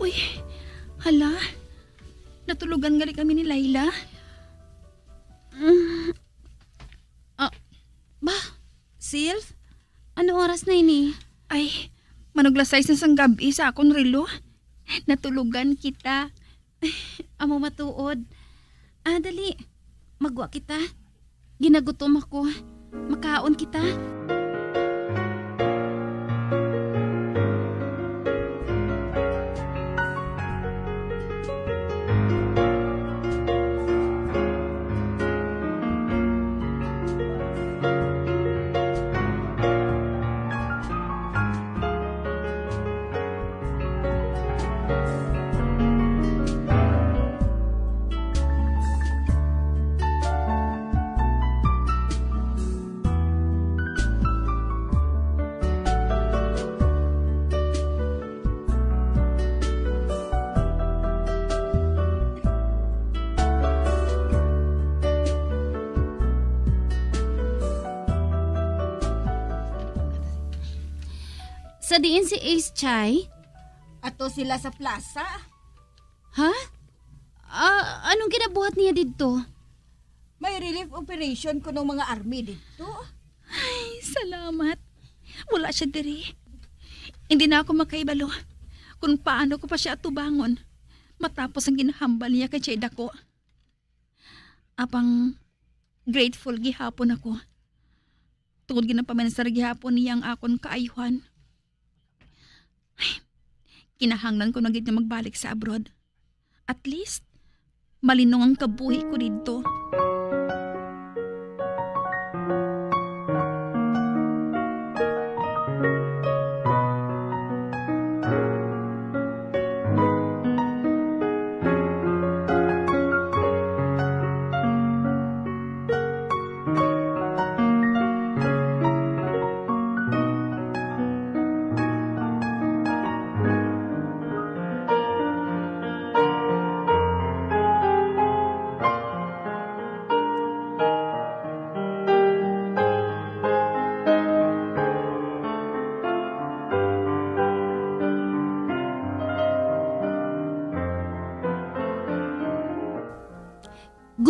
Uy, hala. Natulugan gali kami ni Laila. Mm. Ah, ba, Silv? Ano oras na ini? Ay, manuglasay sa sang gab-i sa akon relo. Natulugan kita. Amo matuod. Ah, dali. Magwa kita. Ginagutom ako. Makaon kita. Sa diin si Ace, Chay? Ato sila sa plaza. Ha? Ah, anong ginabuhat niya didto? May relief operation kuno mga army didto. Ay, salamat. Wala siya diri. Hindi na ako makahibalo kung paano ko pa siya atubangon matapos ang ginahambal niya kay Chay Dako. Apang grateful gihapon ako tungod ginapaminsar gihapon niya ang akon kaayuhan. Ay, kinahanglan ko na gid nga magbalik sa abroad. At least, malinong ang kabuhi ko didto.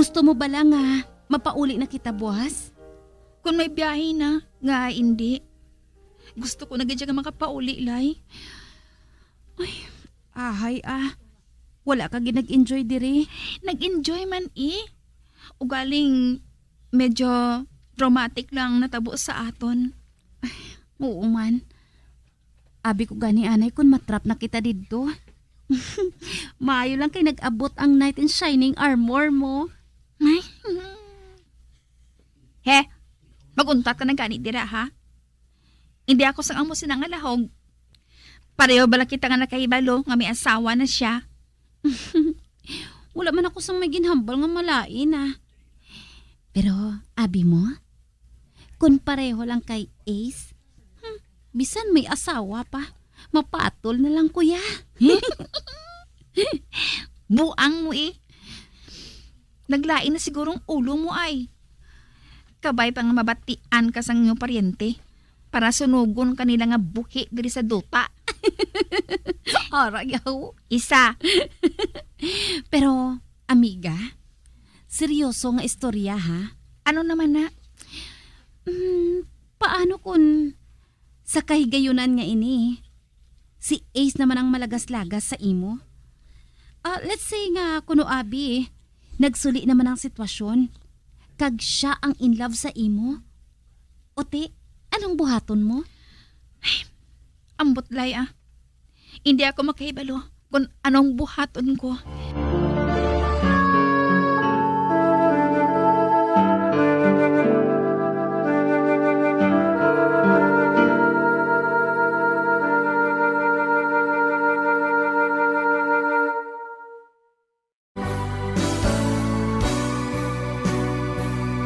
Gusto mo bala nga mapauli na kita buwas? Kung may biyahe na, nga hindi. Gusto ko na gid siya nga makapauli, Lay. Ay, ahay ah. Wala ka gid nag-enjoy diri? Nag-enjoy man, eh. Ugaling medyo traumatic lang natabo sa aton. Ay, oo man. Abi ko gani, anay, kun matrap na kita didto. Maayo lang kay nag-abot ang knight in shining armor mo. Ay. He, mag-untat ka na gani dira, ha? Hindi ako sang amo sina nga lahog. Pareho bala kita nga nakahibalo nga may asawa na siya? Wala man ako sang may ginhambal nga malain, ah. Pero, abi mo, kun pareho lang kay Ace, hmm, bisan may asawa pa, mapatol na lang, kuya. Buang mo, eh. Naglain na sigurong ulo mo, ay. Kabay pa nga mabatian ka sang inyong paryente para sunugon ka nila nga buhi diri sa duta. Ara, yaw. Isa. Pero, amiga, seryoso nga istorya, ha? Ano naman na? Mm, paano kun sa kahigayunan nga ini, si Ace naman ang malagas-lagas sa imo? Ah, let's say nga kuno abi, nagsuli naman ang sitwasyon, kag siya ang in love sa imo? O ti, anong buhaton mo? Ay, ambot, Lay, ah. Hindi ako makahibalo kung anong buhaton ko.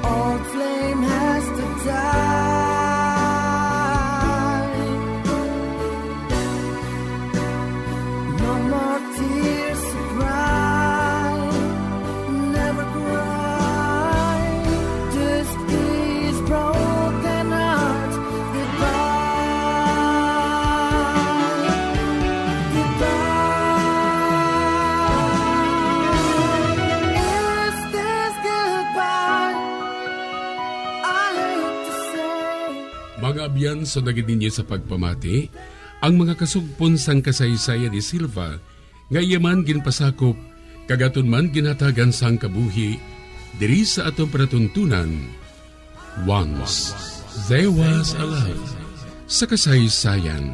Old flame has to die. No more tears to cry. Never cry. This is broken heart. Goodbye. Goodbye. Is this goodbye? I hate to say. Mga abyan, sa dagit ninyo sa pagpamati, ang mga kasugpon sang kasaysayan ni Silva nga iya man ginpasakop kag aton man ginhatagan sang kabuhi diri sa aton palatuntunan. Once there was a love sa kasaysayan.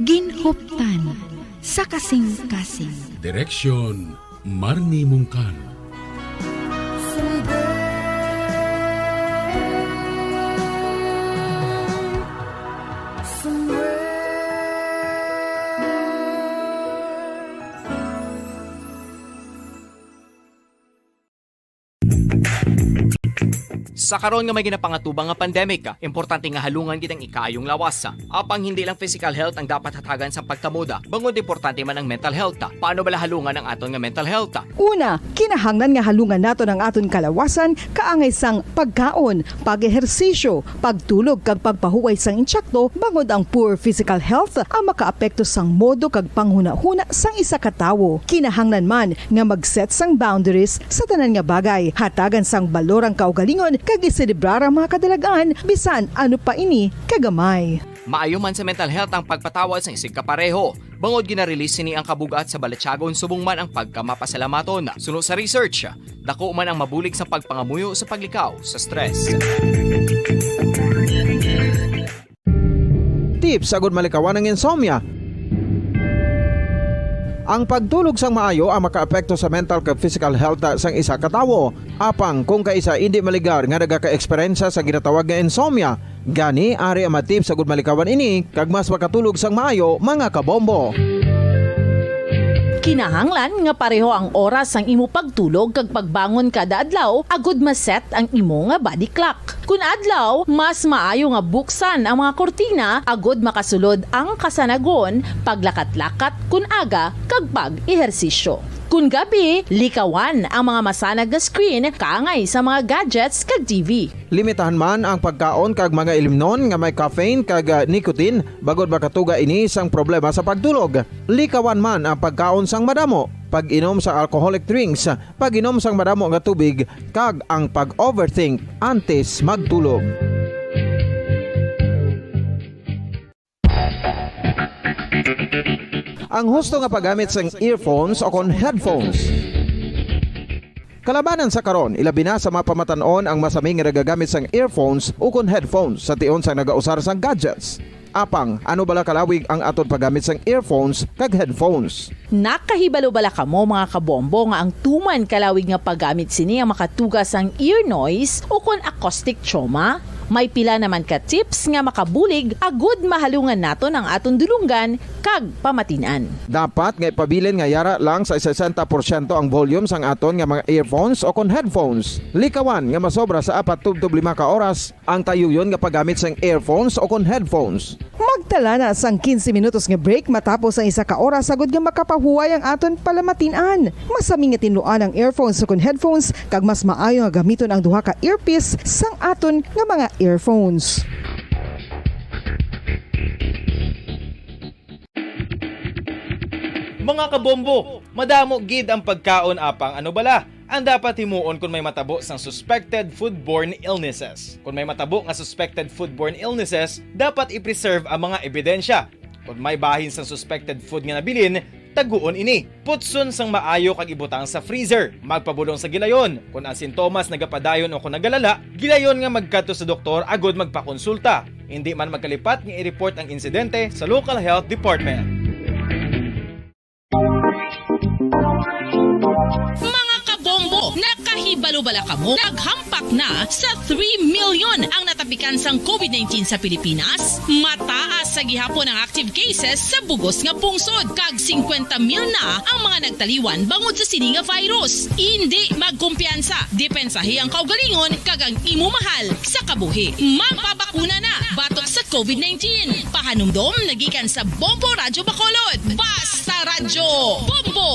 Ginhuptan sa kasing-kasing. Direksyon, Marnie Mungkan. Sa karon nga may ginapangatubang nga pandemic, importante nga halungan gid ang ikaayong lawas. Apang hindi lang physical health ang dapat hatagan sang pagtamod, bangod importante man ang mental health. Paano bala halungan ang aton nga mental health? Una, kinahanglan nga halungan naton ang aton kalawasan kaangay sang pagkaon, pag-ehersisyo, pagtulog kag pagpahuway sang intsakto, bangod ang poor physical health ang makaapekto sang modo kag panghunahuna sang isa ka tawo. Kinahanglan man nga mag-set sang boundaries sa tanan nga bagay, hatagan sang balor ang kaugalingon kag iselebrar ang mga kadalag-an bisan ano pa ini kagamay. Maayo man sa mental health ang pagpatawad sang isigkapareho, bangod gina-release sini ang kabug-at sa balatyagon subong man ang pagkamapasalamaton. Suno sa research, dako man ang mabulig sa pagpangamuyo sa paglikaw sa stress. Tips agud malikawan ang insomnia. Ang pagtulog sang maayo ang makaapekto sa mental kag physical health sang isa ka tawo. Apang kung kaisa indi maligar nga nagaka-eksperyensya sa ginatawag nga insomnia, gani ari ang mga tips agud malikawan ini kag mas makatulog sang maayo, mga kabombo. Kinahanglan nga pareho ang oras sang imo pagtulog kag pagbangon kada adlaw agud ma-set ang imo nga body clock. Kun adlaw, mas maayo nga buksan ang mga kurtina agud makasulod ang kasanagon, paglakat-lakat kun aga, kag pag-ehersisyo. Kun gabi, likawan ang mga masanag nga screen kaangay sa mga gadgets kag T V. Limitahan man ang pagkaon kag mga ilimnon nga may caffeine kag, ah, nicotine, bangod makatuga ini sang problema sa pagtulog. Likawan man ang pagkaon sang madamo. pag-inom sang alcoholic drinks, pag-inom sang madamo nga tubig, kag ang pag-overthink antes magtulog. Ang husto nga paggamit sang earphones o kon headphones. Kalabanan sa karon, ilabi na sa mga pamatan-on ang masami nga nagagamit sang earphones ukon headphones sa tion sang nagausar sang gadgets. Apang, ano bala kalawig ang aton paggamit sang earphones kag headphones? Nakahibalo bala kamo, mga kabombo, nga ang tuman kalawig nga paggamit sini ang makatuga sang ear noise ukon acoustic trauma? May pila naman ka tips nga makabulig agud mahalungan naton ang aton dulonggan kag pamatin-an. Dapat nga ipabilin nga yara lang sa sesenta porsyento ang volume sang aton nga mga earphones o kon headphones. Likawan nga masobra sa apat tubtob lima ka oras ang tayuyon nga paggamit sang earphones o kon headphones. Magtala na sang quince minutos nga break matapos ang isa ka oras agud nga makapahuway ang aton palamatin-an. Masami nga tinluan ang earphones o kon headphones, kag mas maayo nga gamiton ang duha ka earpiece sang aton nga mga earphones. Mga kabombo, madamo gid ang pagkaon, apang ano bala ang dapat himuon kon may matabo sang suspected foodborne illnesses? Kon may matabo nga suspected foodborne illnesses, dapat i-preserve ang mga ebidensya. Kon may bahin sang suspected food nga nabilin, taguon ini. Putson sang maayo kag ibutang sa freezer. Magpabulong sa gilayon. Kon ang sintomas nagapadayon o kon nagalala, gilayon nga magkadto sa doktor agud magpakonsulta. Indi man magkalipat nga i-report ang insidente sa local health department. Mga kabombo, nakahibalo bala kamo? Naghampak na sa three million ang natapikan sang covid nineteen sa Pilipinas. Mataas sa gihapon ang active cases sa bugos nga pungsod, kag singkwenta mil na ang mga nagtaliwan bangod sa sini nga virus. Indi magkumpiyansa, depensahi ang kaugalingon kag ang imo mahal sa kabuhi. Magpabakuna na batok sa covid nineteen. Pahanumdom nagikan sa Bombo Radyo Bacolod. Basta Radyo Bombo!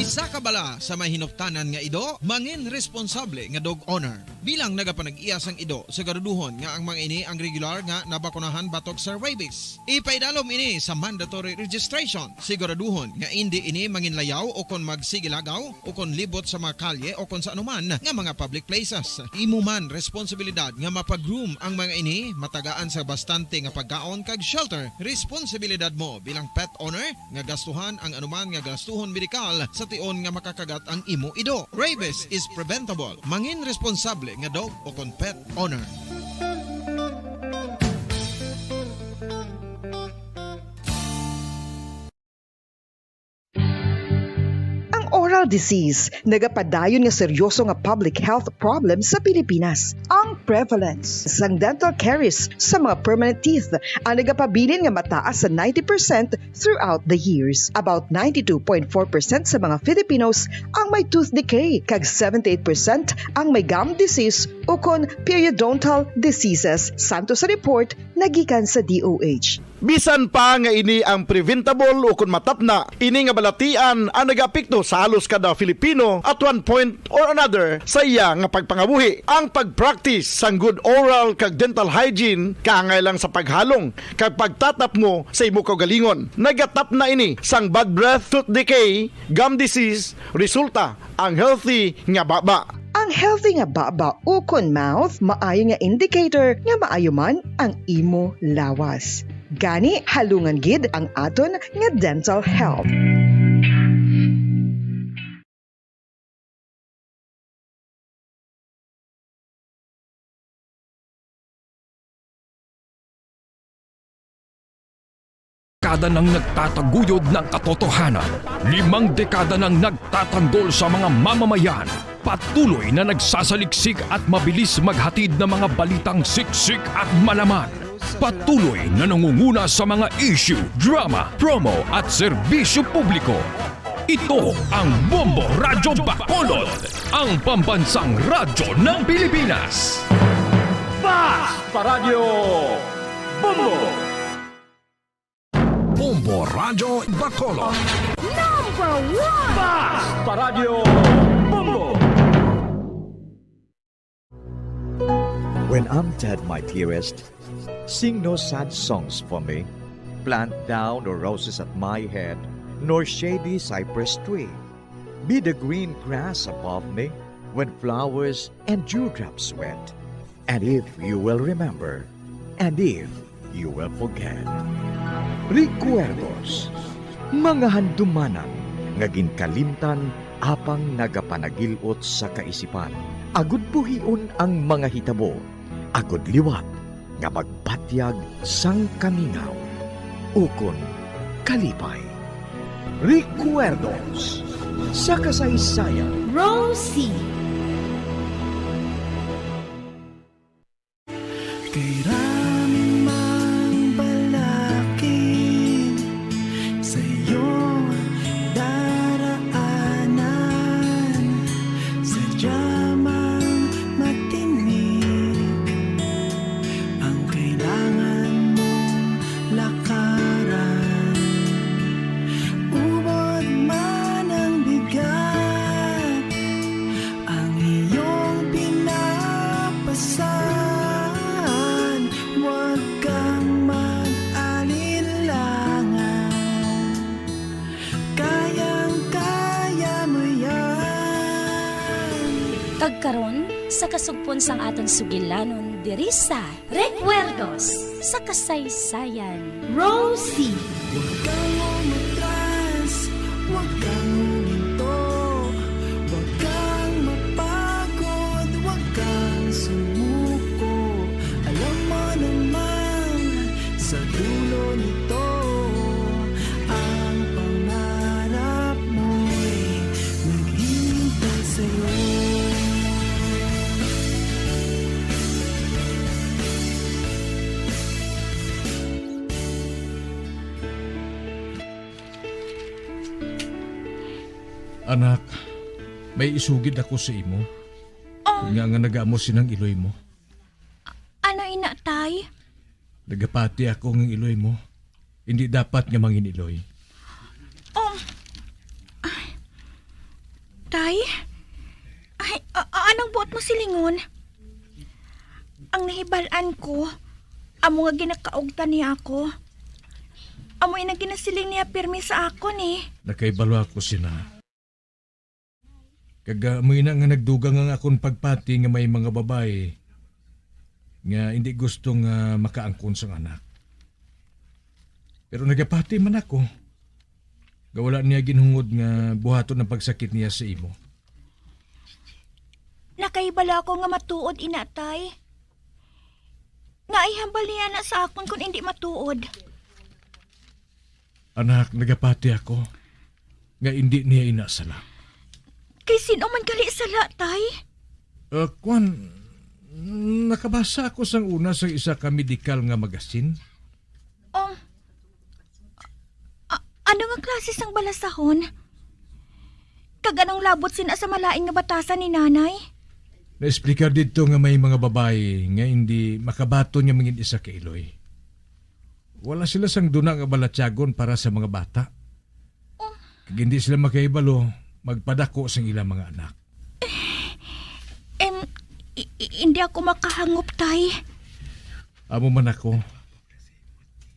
Isa ka bala sa may hinuptanan nga ido, mangin responsable nga dog owner. Bilang nagapanag-iya sang ido, siguraduhon nga ang mga ini ang regular nga nabakunahan batok sa rabies. Ipaidalom ini sa mandatory registration. Siguraduhon nga indi ini manginlayaw o kon magsigilagaw o kon libot sa mga kalye o kon sa anuman nga mga public places. Imo man responsibilidad nga mapag-groom ang mga ini, matagaan sa bastante nga pagkaon kag shelter. Responsibilidad mo bilang pet owner nga gastuhan ang anuman nga gastuhon medikal sa tion nga makakagat ang imo ido. Rabies is preventable. Mangin responsable nga dog o kon pet owner. Ang oral disease nagapadayon nga seryoso nga public health problem sa Pilipinas. Ang prevalence sang dental caries sa mga permanent teeth ang nagapabilin nga mataas sa ninety percent throughout the years. About ninety-two point four percent sa mga Filipinos ang may tooth decay, kag seventy-eight percent ang may gum disease ukon periodontal diseases, santo sa report nagikan sa D O H. Bisan pa nga ini ang preventable ukon matapna, ini nga balatian ang nagaapekto sa halos kada Filipino at one point or another sa iya nga pagpangabuhi. Ang pag-practice sang good oral kag dental hygiene kaangay lang sa paghalong kag pagtatapmo sa imo kaugalingon. Nagatapna ini sang bad breath, tooth decay, gum disease, resulta ang healthy nga baba. Ang healthy nga baba ukon mouth maayo nga indicator nga maayo man ang imo lawas. Gani, halungan gid ang aton nga dental health. Dekada nang nagtataguyod ng katotohanan. Limang dekada nang nagtatanggol sa mga mamamayan. Patuloy na nagsasaliksik at mabilis maghatid ng mga balitang siksik at malaman. Patuloy na nangunguna sa mga issue, drama, promo at serbisyo publiko. Ito ang Bombo Radyo Bacolod, ang pambansang radyo ng Pilipinas. Basta Radyo Bombo! Bombo Radyo Bacolod. Number one! Basta Radyo Bombo! When I'm dead, my dearest, sing no sad songs for me. Plant thou no roses at my head, nor shady cypress tree. Be the green grass above me, when flowers and dewdrops wet. And if you will remember, and if you will forget. Recuerdos, mga handumanan nga ginkalimtan apang nagapanagil-ot sa kaisipan, agud buhion ang mga hitabo, agud liwat nga magbatyag sang kamingaw ukon kalipay. Recuerdos sa kasaysayan. Rosie. Kay rami mang balakid sa iyong daraanan, sadya mang matinik ang kailangan mong lakaran. Ubod man ang bigat, ang iyong pinapasan, huwag kang mag-alinlangan. Kayang-kaya mo yan. Kag karon, sa kasugpon sang aton sugilanon diri sa Recuerdos sa Kasaysayan. Rosie. Huwag kang umatras, huwag kang huminto, huwag kang mapagod, huwag kang sumuko. Alam mo naman, sa dulo nito, ang pangarap mo'y naghihintay sa'yo. Anak, may isugid ako sa imo. Oh. Nga, nga nagaamos sinang iloy mo. Ano ina, tay? Nagapati ako nga ang iloy mo indi dapat nga mangin-iloy. Oh. Ay. Tay? Ay, a-, a-, anong buot mo silingon? Ang nahibal-an ko, amo nga ginakaugtan niya ako. Amo ina ginasiling niya pirmi sa akon, eh. Nakahibalo ako sina. Kag, ah, amo ina nga nagdugang ang akon pagpati nga may mga babayi nga indi gusto nga makaangkon sang anak. Pero nagapati man ako nga wala niya ginhungod nga buhaton ang pagsakit niya sa imo. Nakahibalo ako nga matuod, ina, tay. Nga ihambal niya na sa akon kon indi matuod. Anak, nagapati ako nga indi niya ina sala. Kay sin-o man gali sala, tay? Ah, kwan, nakabasa ako sang una sa isa ka medikal nga magasin. Um, a-, ano nga klase sang balasahon? Kag anong labot sina sa malain nga batasan ni nanay? Naesplika didto nga may mga babayi nga indi makabaton nga mangin-isa ka iloy. Wala sila sang duna nga balatyagon para sa mga bata. Oh. Kag indi sila makahibalo magpadako sang ila mga anak. Em, i-, i-, indi ako makahangop, tay. Amo man ako.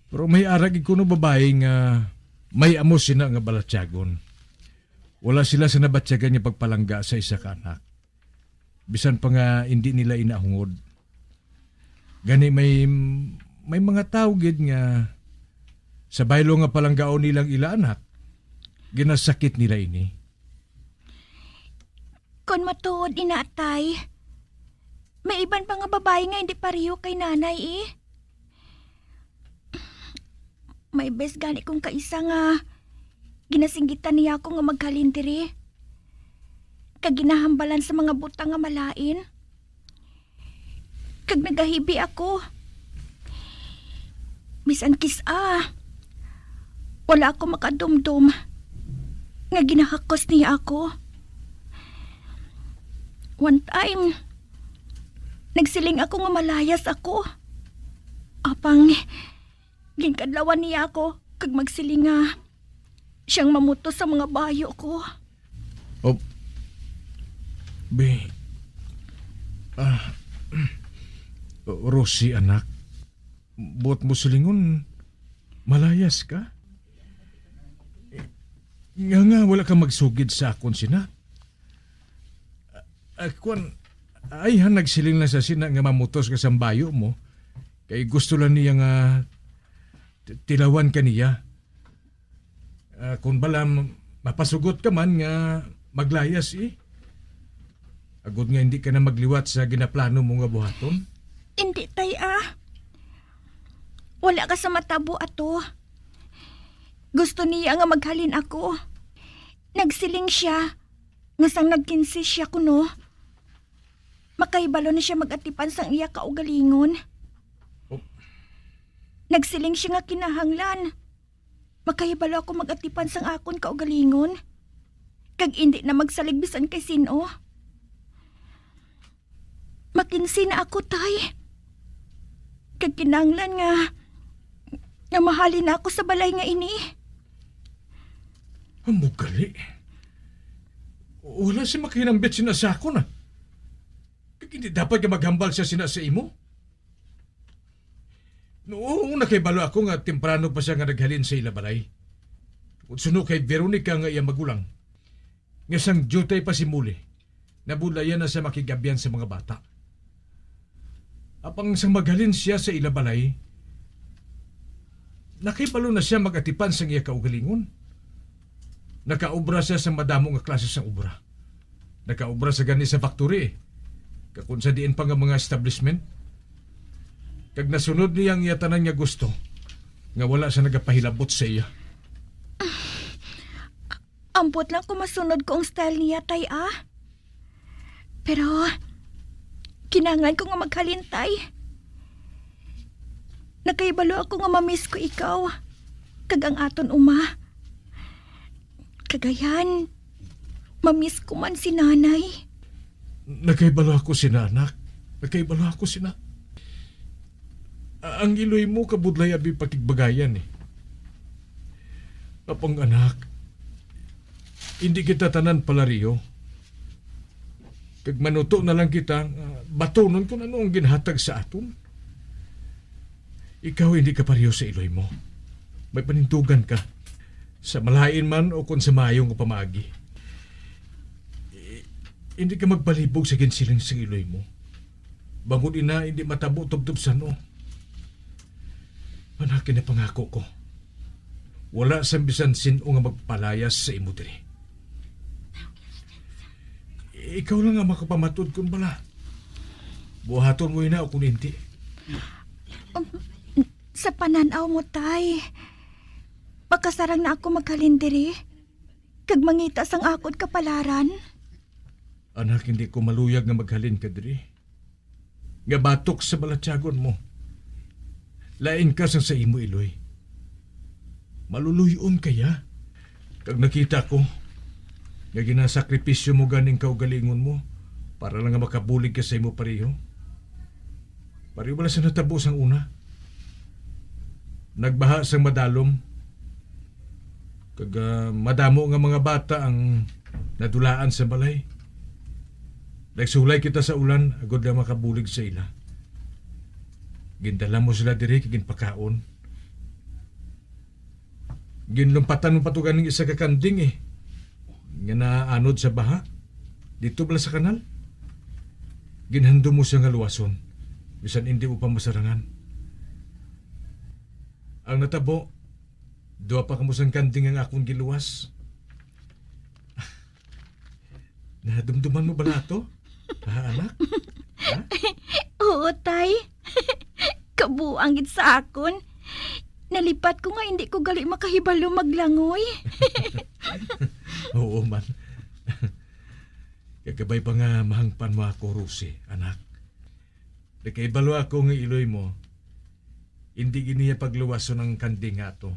Pero may ara gid kuno babayi nga may amo sina nga balatyagon. Wala sila sa nabatyagan nga pagpalangga sa isa ka anak. Bisan pa nga indi nila ina hungod. Gani may, may mga tawo gid nga sa baylo nga palanggaon nilang ila anak, ginasakit nila ini. Kon matuod ina, tay, may iban pa nga babayi nga indi pareho kay nanay, eh. May bes gani kong kaisa nga ginasinggitan niya ako nga maghalin diri. Kag ginahambalan sa mga butang nga malain. Kag nagahibi ako. Bisan kis-a, wala ako makadumdom nga ginahakos niya ako. One time, nagsiling ako nga malayas ako. Apang, ginkadlawan niya ako kag magsiling nga siyang mamutos sa mga bayo ko. Oh, be, ah, Rosie, anak, buot mo silingon, Malayas ka? Nga nga wala ka magsugid sa akon sina? Ah, kwan, ay han nagsiling na sa sina nga mamutos ka sa bayo mo, kay gusto lang niya nga t-, tilawan ka niya. Ah, kung bala, m-, mapasugot ka man nga maglayas, eh. Agod nga hindi ka na magliwat sa ginaplano mo nga buhaton. Hindi, tay, ah. Wala ka sa matabo ato. Gusto niya nga maghalin ako. Nagsiling siya nga sang nagkinsi siya kuno, makahibalo na siya mag-atipan sang iya kaugalingon. Oh. Nagsiling siya nga kinahanglan makahibalo ako mag-atipan sang akon kaugalingon, kag indi na magsalig bisan kay sin-o. Makinsi na ako, tay. Kag kinahanglan nga, nga mahalin na ako sa balay nga ini. Amo gali. Wala siya makahinambit sina sa akon, ah. Kag hindi dapat nga maghambal siya sina sa imo. Noong nakahibalo ako nga temprano pa siya nga naghalin sa ila balay. Tungod suno kay Veronica nga iya magulang, nga sang diutay pa si Muli, nabudlayan na siya makig-abyan sa mga bata. Apang sang maghalin siya sa ila balay, nakahibalo na siya mag-atipan sang iya kaugalingon. Nakaobra siya sa madamo nga klase sang obra. Nakaobra sa gani sa factory, kag kon sa diin pa nga mga establishment. Kag nasunod niya ang iya tanan nga gusto, nga wala siya nagapahilabot sa iya. Ambot lang kung masunod ko ang style niya, tay, ah. Pero, kinahanglan ko nga maghalin, tay. Nakahibalo ako nga ma-miss ko ikaw, kag ang aton uma. Kagayan, ma-miss ko man si nanay. Nakahibalo ako sina, anak. Nakahibalo ako sina. A-, ang iloy mo kabudlay abi pakigbagayan, eh. Apang anak, hindi kita tanan palareho. Kag manuto na lang kita nga batunon kung ano ang ginhatag sa aton. Ikaw hindi ka pareho sa iloy mo. May panindugan ka. Sa malain man o kon sa maayo nga pamaagi. I-, hindi ka magpalibog sa ginsiling sang iloy mo. Bangod ina, hindi matabo tubtob san-o. Anak, ginapangako ko, wala sang bisan sin-o nga magpalayas sa imo diri. Ikaw lang ang makapamatud kon bala buhaton mo ina o kon hindi. Um, sa panan-aw mo, tay, makasarang na ako maghalin diri kag mangita sang akon kapalaran. Anak, hindi ko maluyag nga maghalin ka diri nga batok sa balatyagon mo. Lain ka sang sa imo iloy. Maluluy-on ka ya. Kag nakita ko nga ginasakripisyo mo ganing kaugalingon mo para lang nga makabulig ka sa imo pareho. Pareho bala sa natabo sang una. Nagbaha sang madalom, kag, ah, madamo nga mga bata ang nadulaan sa balay. Nagsulay kita sa ulan agod lang makabulig sa ila. Gindala mo sila diri kag ginpakaon. Ginlumpatan mo pa to ganing isa ka kanding, eh, nga naanod sa baha didto bala sa kanal. Ginhandom mo siya nga luwason, bisan indi mo pa masarangan. Ang natabo, duha pa kamo sang kanding ang akon giluwas. Nadumduman mo bala ato? Ha, anak? Ha? Oo, tay. Kabuang gid sa akon. Nalipat ko nga hindi ko gali makahibalo maglangoy. Oo man. Kakabay pa nga mahangpan mo ako, Rosie, anak. Nakahibalo ako nga iloy mo, hindi gid niya pagluwason ang kanding nga ato.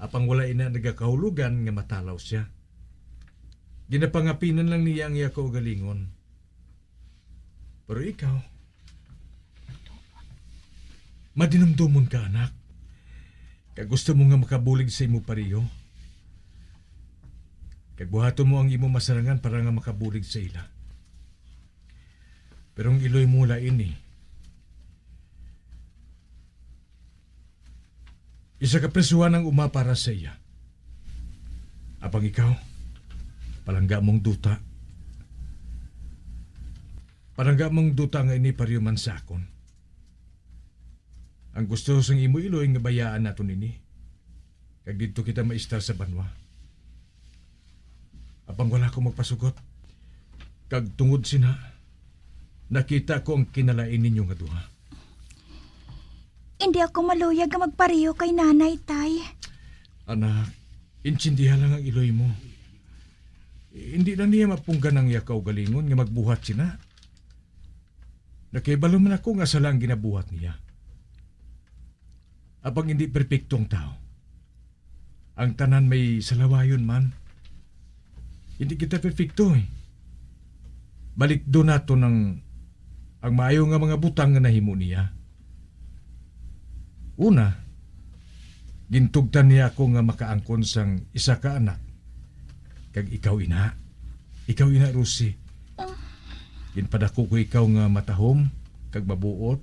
Apang wala ina nagakahulugan nga matalaw siya. Ginapangapinan lang niya ang iya kaugalingon. Pero ikaw, madinumdomon ka, anak. Kag gusto mo nga makabulig sa imo pareho. Kag buhaton mo ang imo masarangan para nga makabulig sa ila. Pero ang iloy mo lain, eh. Isa ka prisuhan ang uma para sa iya. Apang ikaw, palangga mong duta. Palangga mong duta nga ini pareho man sa akon. Ang gusto sang imo iloy nga bayaan naton ini, kag didto kita maistar sa banwa. Apang wala ko magpasugot, kag tungod sina, nakita ko ang kinalain ninyo nga duha. Indi ako maluyag nga magpareho kay nanay, tay. Anak, intindiha lang ang iloy mo. Indi na niya mapunggan ang iya kaugalingon nga magbuhat sina. Nakahibalo man ako nga sala ang ginabuhat niya. Apang indi perpekto ang tawo. Ang tanan may salawayon man. Hindi kita perpekto, eh. Balikdo naton ang, ang maayo nga mga butang nga nahimo niya. Una, gintugtan niya ako nga makaangkon sang isa ka anak. Kag ikaw ina, ikaw ina, Rosie. Ah. Ginpadako ko ikaw nga matahom kag mabuot.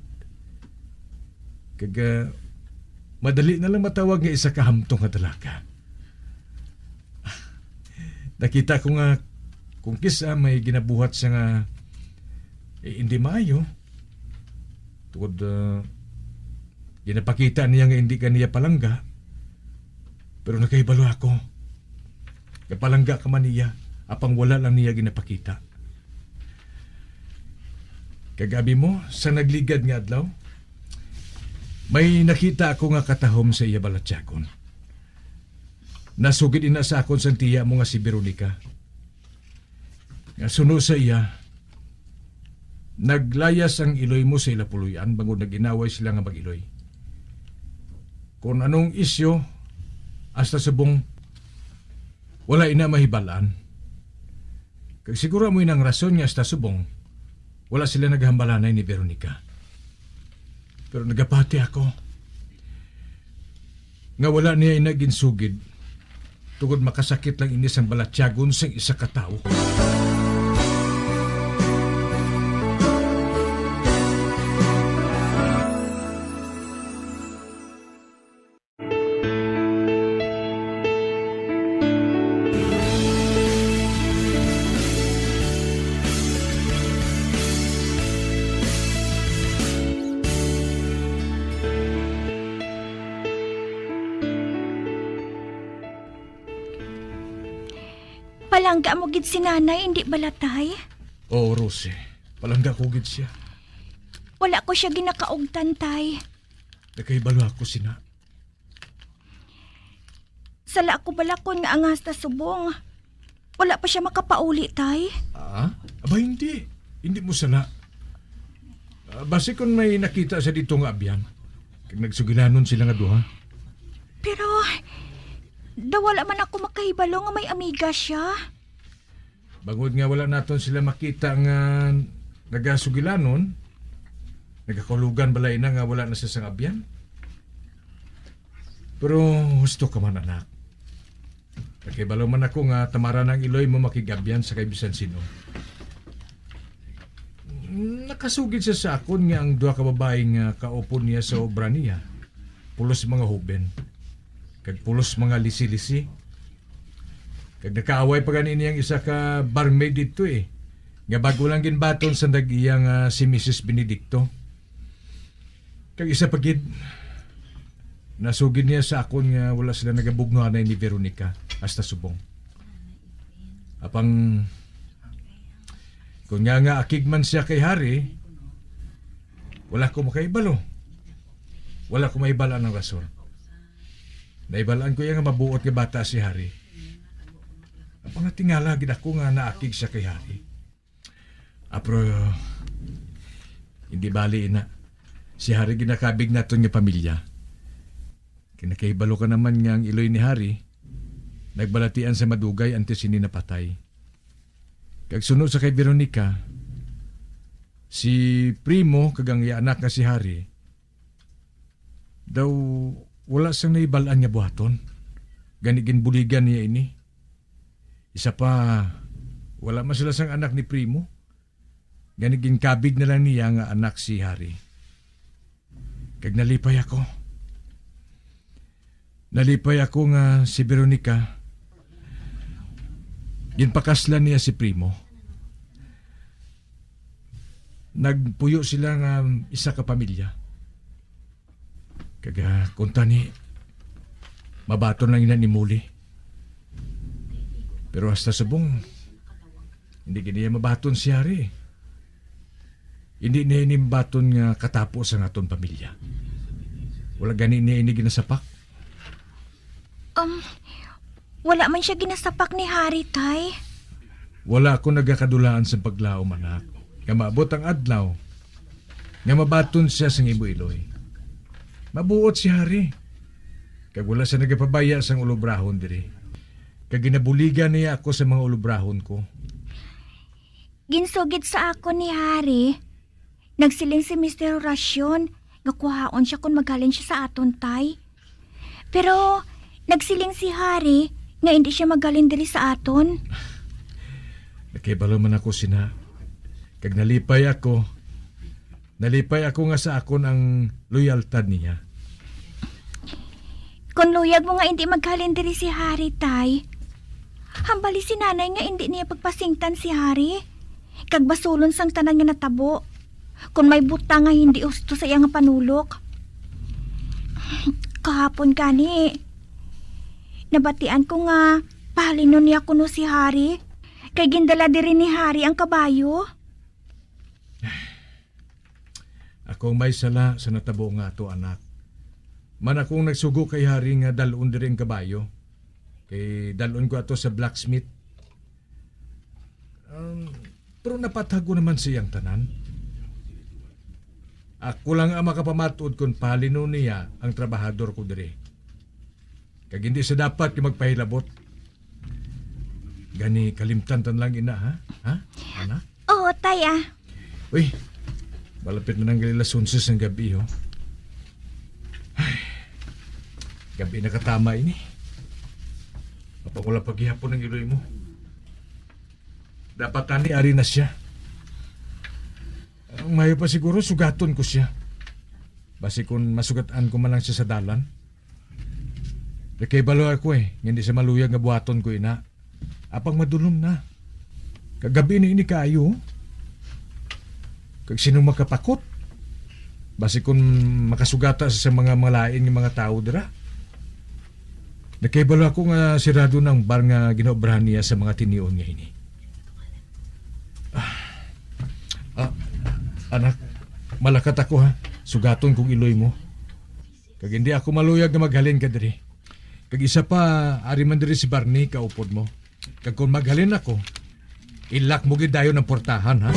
Kag, ah, madali na lang matawag nga isa ka hamtong nga dalaga. Nakita ko nga kung kis-a may ginabuhat siya nga, eh, hindi maayo. Tungod, ah, ginapakita niya nga hindi ka niya palangga. Pero nakahibalo ako nga palangga ka man niya, apang wala lang niya ginapakita. Kag abi mo, sa nagligad nga adlaw, may nakita ako nga katahom sa iya balatyagon. Nasugid ina sa akon sang tiya mo nga si Veronica. Nga suno sa iya, naglayas ang iloy mo sa ila puloy-an bangod nag-inaway sila nga mag-iloy. Kon anong isyu, hasta subong wala ina mahibal-an. Kag siguro amo inang rason nga hasta subong wala sila naghambalanay ni Veronica. Pero nagapati ako nga wala niya ina ginsugid, tungod makasakit lang ini sang balatyagon sang isa ka tawo. Palangga mo gid si Nanay, indi bala, Tay? Oo, Rosie. Palangga ko gid siya. Wala ko siya ginakaugtan, Tay. Nakahibalo ako sina. Sala ako bala kon nga ang hasta subong wala pa siya makapauli, Tay? Ah? Aba, hindi. Hindi mo sala. Ah, basi kon may nakita sa dito nga abyan, kag nagsugilanon sila nga duha. Pero, daw wala man ako makahibalo nga may amiga siya. Bangod nga wala naton sila makita nga nagasugilanon, nagakahulugan bala ina nga wala na siya sang abyan? Pero husto ka man, anak. Nakahibalo man ako nga tamara na ang iloy mo makig-abyan sa kay bisan sino. Nakasugid siya sa akon nga ang duha ka babayi nga kaupod niya sa obra niya, pulos mga hoben, kag pulos mga lisi-lisi. Kag nakaaway pa gani niya ang isa ka barmaid didto, eh, nga bag-o lang ginbaton sa nag-iya nga si Misis Benedicto. Kag isa pa gid, nasugid niya sa akon nga wala sila nagabugnuanay ni Veronica hasta subong. Apang, kun nga nga akig man siya kay Harry, wala ko makahibalo. Wala ko mahibal-an ang rason. Nahibalaan ko iya nga mabuot nga bata si Harry. Apang natingala gid ako nga naakig siya kay Harry. Ah, pero hindi bali ina. Si Harry ginakabig naton nga pamilya. Kay nakahibalo ka naman nga ang iloy ni Harry nagbalatian sa madugay antes sini napatay. Kag suno sa kay Veronica, si Primo kag ang iya anak nga si Harry, daw wala sang nahibal-an nga buhaton. Gani ginbuligan niya ini. Isa pa, wala man sila sang anak ni Primo. Gani ginkabig na lang niya nga anak si Harry. Kag nalipay ako. Nalipay ako nga si Veronica, ginpakaslan niya si Primo. Nagpuyo sila nga isa ka pamilya. Kag, ah, kung tani, mabaton lang ina ni Muli. Pero hasta subong, hindi gid niya mabaton si Hari. Hindi niya ini mabaton nga katapo sang aton pamilya. Wala gani niya ini ginasapak. Um, wala man siya ginasapak ni Hari, Tay. Wala ako nagakadulaan sa paglaom, anak, nga maabot ang adlaw nga mabaton siya sang imo iloy. Mabuot si Hari, kag wala siya nagapabaya sang ulobrahon diri. Kag ginabuligan niya ako sa mga ulobrahon ko. Ginsugid sa akon ni Hari. Nagsiling si Mister Horacion nga kuhaon siya kon maghalin siya sa aton, Tay. Pero nagsiling si Hari nga indi siya maghalin diri sa aton. Nakibalo man ako sina, kag nalipay ako. Nalipay ako nga sa akon ang loyaltad niya. Kon luyag mo nga indi maghalin diri si Hari, Tay, hambali si Nanay nga indi niya pagpasingtan si Hari, kag basulon sang tanan nga natabo, kon may butang nga hindi husto sa iya nga panulok. Kahapon gani, nabatian ko nga pahalinon niya kuno si Hari, kay gindala diri ni Hari ang kabayo. Ako ang may sala sa natabo nga ato, anak. Man akong nagsugo kay Hari nga dal-on diri ang kabayo, kay dal-on ko ato sa blacksmith. Um, pero napathag ko naman siyang tanan. Ako lang ang makapamat-od kon pahalinon niya ang trabahador ko diri. Kag hindi sa dapat kay magpahilabot. Gani, kalimtan tan lang ina, ha? Ha? Ana? Oo, Tay, ah. Uy, malapit na nang alas onse sang gabi, oh. Ay, gabi na katama ini. Mapangula pa gihapon ang iloy mo. Dapat tani ari na siya. Ang mayo pa siguro, sugaton ko siya. Basi kun masugat-an ko man lang siya sa dalan. Nakahibalo ako, eh, nga hindi siya maluyag nga buhaton ko ina. Apang madulom na. Kag gabi na ini kaayo. Kag sino makapakot? Basi kun makasugata sa mga malain nga mga tawo dira. Nakahibalo ako nga sirado na ang bar nga ginaobrahan niya sa mga tinion nga ini. Ah, ah, anak, malakat ako, ha. Sugaton kong iloy mo. Kag hindi ako maluyag nga maghalin ka diri. Kag isa pa, ari man diri si Barney, kaupod mo. Kag kon maghalin ako, ilak mo gid dayon ang portahan, ha?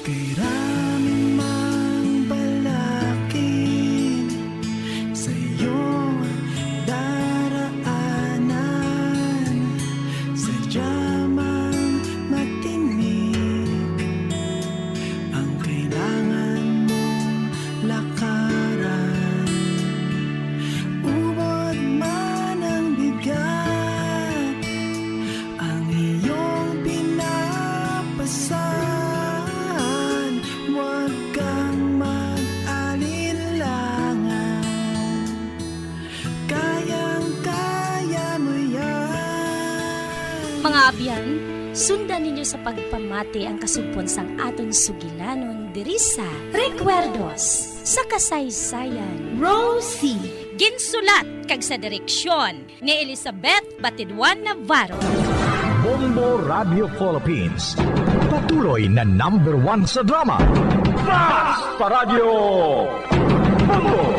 Kay rami mang balakid sa iyong daraanan, sadya mang matinik ang kailangan mong lakaran. Ubod man ang bigat, ang iyong pinapasan, huwag kang mag-alinlangan. Kayang-kaya mo yan. Mga abyan, sundan ninyo sa pagpamati ang kasugpon sang aton sugilanon diri sa Recuerdos sa Kasaysayan. Rosie. Ginsulat kag sa direksyon ni Elizabeth Batidwan Navarro. Bombo Radio Philippines, patuloy na number one sa drama. Basta Radyo Bombo!